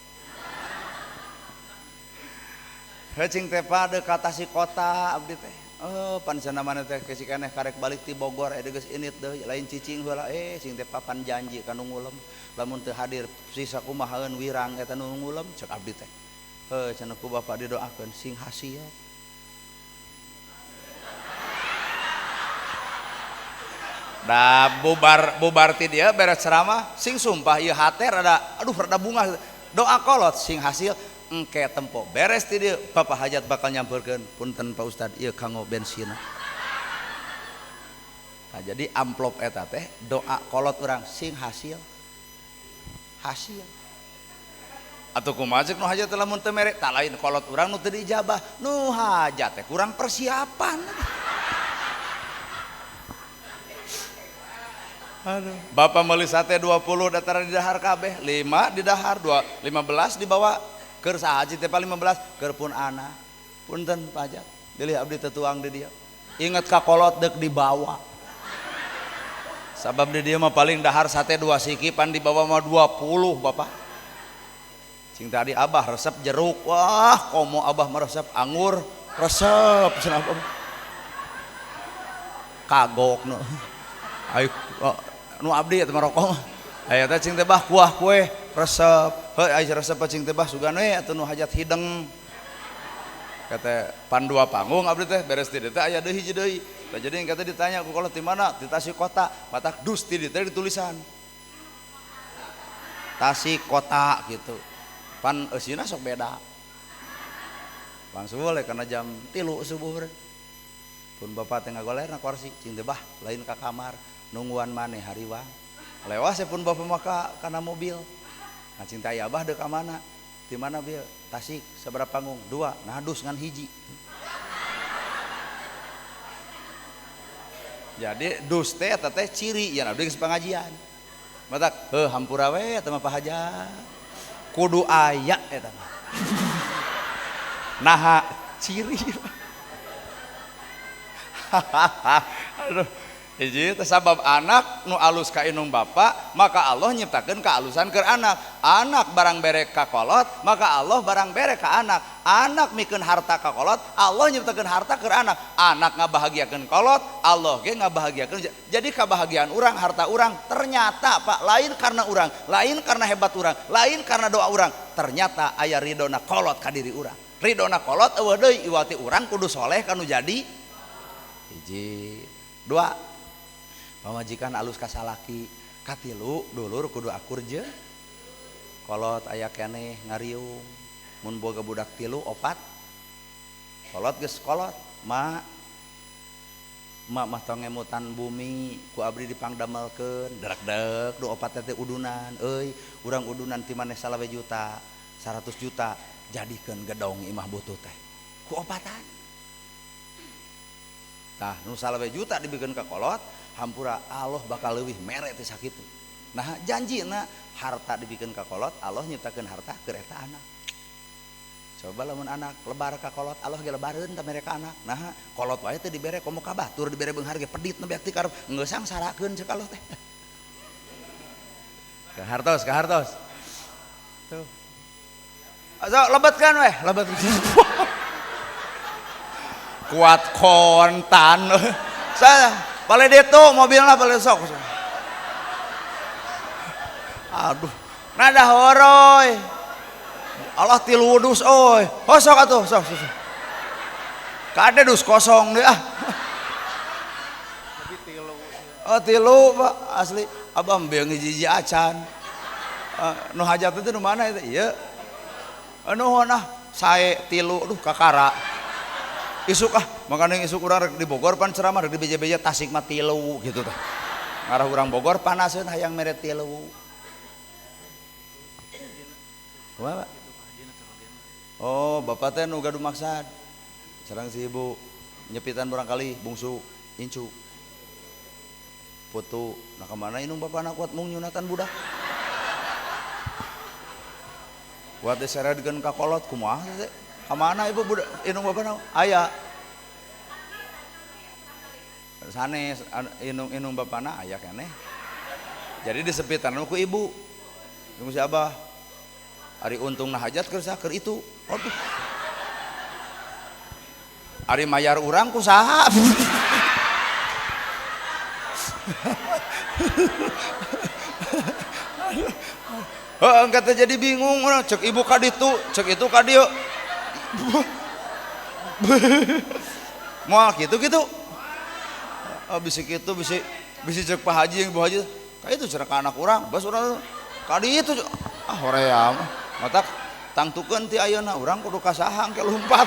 Speaker 1: Heuh cing teh Pak deuk ka Tasik kota abdi teh. Oh, pan cenah maneh teh geus keneh karek balik ti Bogor aya geus init deui lain cicing heula cing teh papan janji ka nu ngulem lamun teu hadir sisa kumahaeun wirang eta nu ngulem cek abdi teh. Heuh cenah ku bapak didoakeun sing hasil. Da bubar ti dia beres ceramah sing sumpah ieu hate rada aduh rada bunga doa kolot sing hasil engke tempo beres ti dieu bapak hajat bakal nyamperkeun punten Pak Ustad ieu kanggo bensin. Nah, jadi amplop eta teh doa kolot urang sing hasil hasil atuh kumaha ceuk nu hajat teh lamun teu mere tah lain kolot urang nu teu diijabah nu hajat teh kurang persiapan. Aduh. Bapak meuli sate 20 dataran di dahar kabeh, 5 di dahar, 2 15 dibawa keur saha teh 15 keur pun anak. Punten Pak Hajat, bilih abdi teu tuang di dieu. Inget ka kolot deuk dibawa. Sabab di dieu mah paling dahar sate 2 siki pan dibawa mah 20 Bapak. Cing tadi abah resep jeruk, wah komo abah mah resep anggur, resep cenah abah. Kagok nu. Ayo nu abdi eta mah rokok mah. Aya teh cing teh bah kuah kue resep. Heuh aya resep cing teh bah sugan we atuh nu hajat hideng. Kata pan dua panggung abdi teh beres di dieu teh aya deui hiji deui. Tah jadi kata ditanya ku kolot ti mana? Di Tasik kota. Matak dus ti dieu teh ditulisan. Tasik kota gitu. Pan eusina sok beda. Langsung we kana jam 3 subuh. Pun bapak teh ngagoler na kursi cing teh bah lain ka kamar. Nungguan maneh hariwang lewas pun bapak maka kana mobil nah cinta ya abah deuk ka mana di mana bieu Tasik sabaraha panggung 2 nah dus ngan hiji jadi dus teh eta teh ciri yen abdi geus pangajian matak heuh hampura we eta mah Pak Hajat kudu aya eta mah naha ciri. Aduh. Hiji teh sabab anak nu alus ka indung bapa maka Allah nyiptakeun kealusan keur anak. Anak barang bere ka kolot maka Allah barang bere ka anak. Anak mikeun harta ka kolot Allah nyiptakeun harta keur anak. Anak ngabahagiakeun kolot Allah ge ngabahagiakeun. Jadi kebahagiaan urang harta urang ternyata Pak lain karena urang, lain karena hebat urang, lain karena doa urang. Ternyata aya ridona kolot ka diri urang. Ridona kolot eueuh deui iwati urang kudu soleh kanu jadi hiji. Dua pamajikan alus ka salaki, katilu dulur kudu akur je kolot aya keneh ngariung mun boga budak 3 4 kolot geus kolot ma mah tong ngemutan bumi ku abdi dipangdamelkeun dek-dek du opat teh udunan euy urang udunan ti maneh 20 juta 100 juta jadikeun gedong imah butuh teh ku opatan tah nu 20 juta dibikeun ka kolot hampura Allah bakal leuwih mere teh sakitu. Nah janjina harta dibikeun ka kolot Allah nyiptakeun harta keur eta anak. Coba lamun anak lebar ka kolot Allah ge lebareun ta mere ka anak. Nah kolot wae teh dibere komo ka batur dibere beunghar ge pedit nu beak ti karep geus sangsarakeun ceuk Allah teh. Ka hartos, ka hartos. Tuh. Sok lebetkan weh, lebet. Kuat kontan. Saya balik ditu mobilna balik sok. Aduh, nada horoy. Allah tilu dus oi. Oh sok atuh, sok sok. Kade dus kosong deh ah. Oh tilu Pak, asli abah beung hiji-hiji acan. Nu hajat teh nu mana itu? Ieu. Nuhun ah, sae tilu duh kakara. Isuk ah, makanya isuk urang rek di Bogor pan ceramah rek di beja-beja Tasik mah tilu gitu tah. Ngarah urang Bogor panaseun hayang mere tilu. Kumaha Pak? Oh, bapak teh nu gaduh maksad. Sareng si ibu nyepitan barangkali bungsu incu. Putu, nah kemana inung bapana kuat mung nyunatan budak. Kuat diseredkeun ka kolot kumaha teh? Kamana ibu budak inung bapana? Aya. Sanes inung bapana aya keneh. Jadi disepitan ku ibu. Tunggu si abah. Ari untungna hajat keur saha keur itu. Aduh. Ari mayar urang ku saha? Heeh, engke teh jadi bingung urang cek ibu ka ditu, cek itu ka dieu. Moal kitu-kitu. Oh, bisi kitu bisi bisi cek Pak Haji yang Bu Haji. Ka itu cenah ka anak urang, bas urang ka ditu. Ah hoream. Matak tangtukeun ti ayeuna urang kudu ka saha engke lumpat.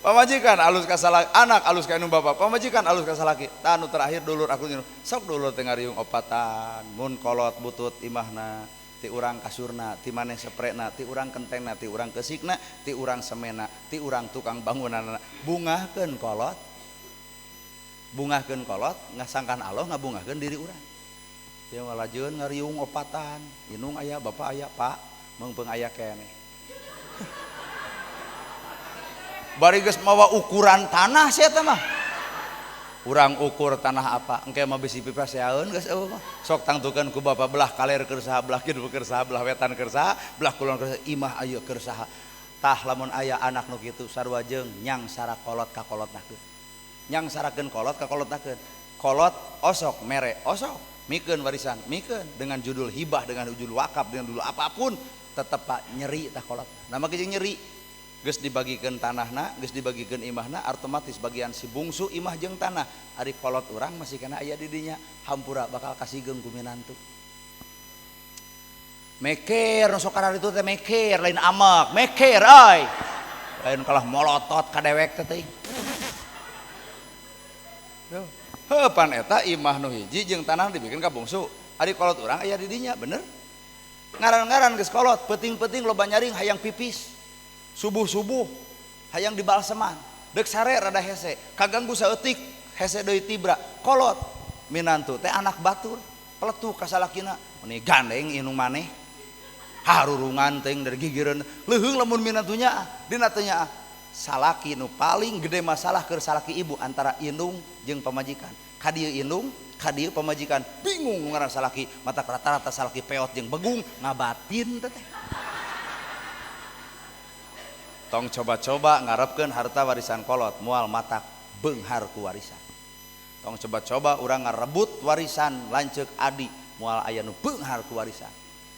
Speaker 1: Pamajikan alus ka salaki, anak alus ka indung bapa, pamajikan alus ka salaki. Tah nu terakhir dulur aku nyuruh, sok dulur teh ngariung opatan, mun kolot butut imahna, ti urang kasurna, ti maneh seprekna, ti urang kentengna, ti urang kesikna, ti urang semena, ti urang tukang bangunanna. Bungahkeun kolot. Bungahkeun kolot, ngasangkan Allah ngabungahkeun diri urang. Ieu ngalajeun ngariung opatan, indung aya, bapa aya, Pak, meungpeung aya keneh. Bari geus mawa ukuran tanah sia teh mah. Urang ukur tanah apa? Engke mah bisi pipaseaeun geus eueuh mah. Sok tangtukeun ku bapa belah kaler keur saha, belah kidul keur saha, belah wetan keur saha, belah kulon keur saha, imah aya keur saha. Tah lamun aya anak nu kitu sarua jeung nyang sara kolot ka kolotnakeun. Nyang sarakeun kolot ka kolotnakeun. Kolot osok mere osok, mikeun warisan, mikeun dengan judul hibah, dengan judul wakaf, dengan judul apapun tetep Pak nyeri tah kolot. Nama jeung nyeri. Geus dibagikeun tanahna, geus dibagikeun imahna, otomatis bagian si bungsu imah jeung tanah. Ari kolot urang masih kena aya di dinya, hampura bakal kasigeung ku minantu. Meker nu sok kararitu teh meker, lain amek, meker euy. Lain kalah molotot ka dewek teh teuing. Heuh pan eta imah nu hiji jeung tanah dibikeun ka bungsu. Ari kolot urang aya di dinya, bener? Ngaran-ngaran geus kolot, peuting-peuting loba nyaring hayang pipis. Subuh-subuh hayang dibalseman, dek sare rada hese, kaganggu saeutik hese deui tibra, kolot minantu teh anak batur, peletuh ka salakina, meni gandeng indung maneh, harurungan teuing dari gigireun, leuheung lamun minantunya, dina teh nya salaki nu paling gede masalah keur salaki ibu antara indung jeung pamajikan, ka dieu indung, ka dieu pamajikan, bingung ngaran salaki, mata rata-rata salaki peot jeung begung ngabatin teh. Tong coba-coba ngarepkeun harta warisan kolot moal matak beunghar ku warisan. Tong coba-coba urang ngarebut warisan lanceuk adi moal aya nu beunghar ku warisan.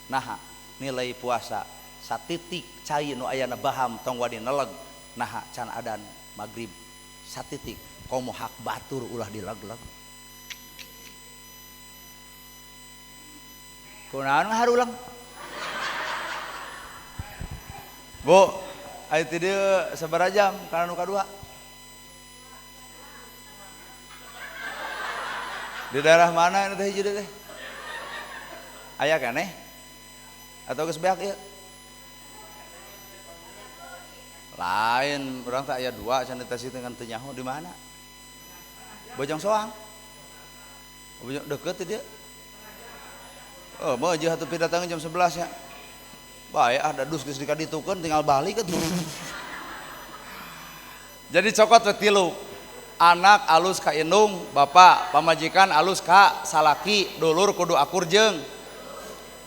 Speaker 1: Naha nilai puasa satitik cai nu ayana baham tong wani neleg naha can adan magrib satitik komo hak batur ulah dileg-leg. Kunaon ngaharulang? Bu, ayo ti dieu sabaraha jam kana nu kadua? Di daerah mana ini teh hiji teh? Aya keneh? Atau geus beak ieu? Lain, urang teh aya dua cenah teh dengan teu nyaho di mana? Bojong Soang. Bojong deukeut teh dieu. Oh, mau aja atuh pidatang jam 11 ya. Bae ah dadus geus dikaditukeun tinggal balik atuh. Jadi cokot we tilu. Anak alus ka indung, bapak, pamajikan alus ka salaki, dulur kudu akur jeung.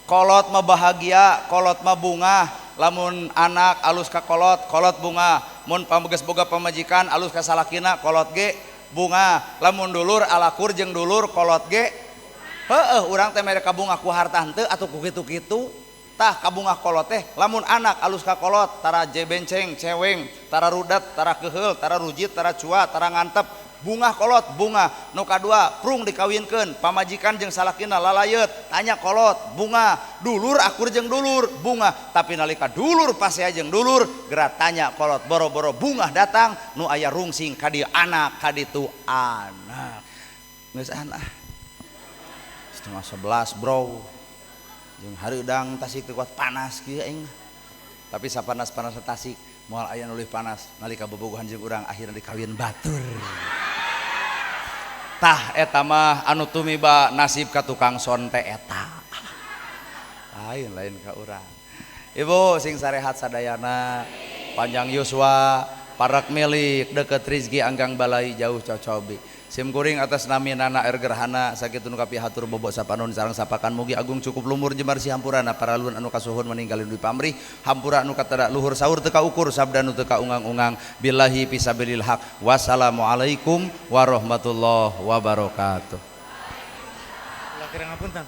Speaker 1: Kolot mah bahagia, kolot mah bungah, Lamun anak alus ka kolot, kolot bunga. Mun pameges boga pamajikan alus ka salakina, kolot ge bunga. Lamun dulur alakur jeung dulur, kolot ge heueuh. Urang teh mere kabungah ku harta henteu atuh ku kitu-kitu. Tah kabungah kolot teh lamun anak alus ka kolot, tara jebenceng ceweng, tara rudat, tara keheul, tara rujit, tara cua, tara ngantep, bungah kolot bunga. Nu kadua prung dikawinkeun, pamajikan jeung salakina lalayeut, tanya kolot bunga. Dulur akur jeung dulur bunga. Tapi nalika dulur pasea jeung dulur, geura tanya kolot, boro-boro bungah datang, nu aya rungsing ka dieu anak ka ditu anak. Geus anak 10:30 bro. Jeung hareudang Tasik teu kuat panas kieu aing. Tapi sapanas-panas Tasik moal aya nu leuwih panas nalika bobogohan jeung urang akhirna dikawin batur. Tah eta mah anu tumiba nasib ka tukang son teh eta. Lain ka urang. Ibu sing sarehat sadayana, panjang yuswa, parak milik, deket rizki, anggang balai, jauh cocobi. Sim kuring atas nami Nana Air Gerhana sakitu nu kapihatur bobok sapanon sareng sapakan, mugi agung cukup lumur jembar si hampurana paralun anu kasuhun meninggalin di pamrih hampura anu katara luhur sahur teu kaukur sabda nu teu kaungang-ungang. Billahi fisabilil haq. Wassalamualaikum warahmatullahi wabarakatuh.
Speaker 3: Kula kirang ngapunten.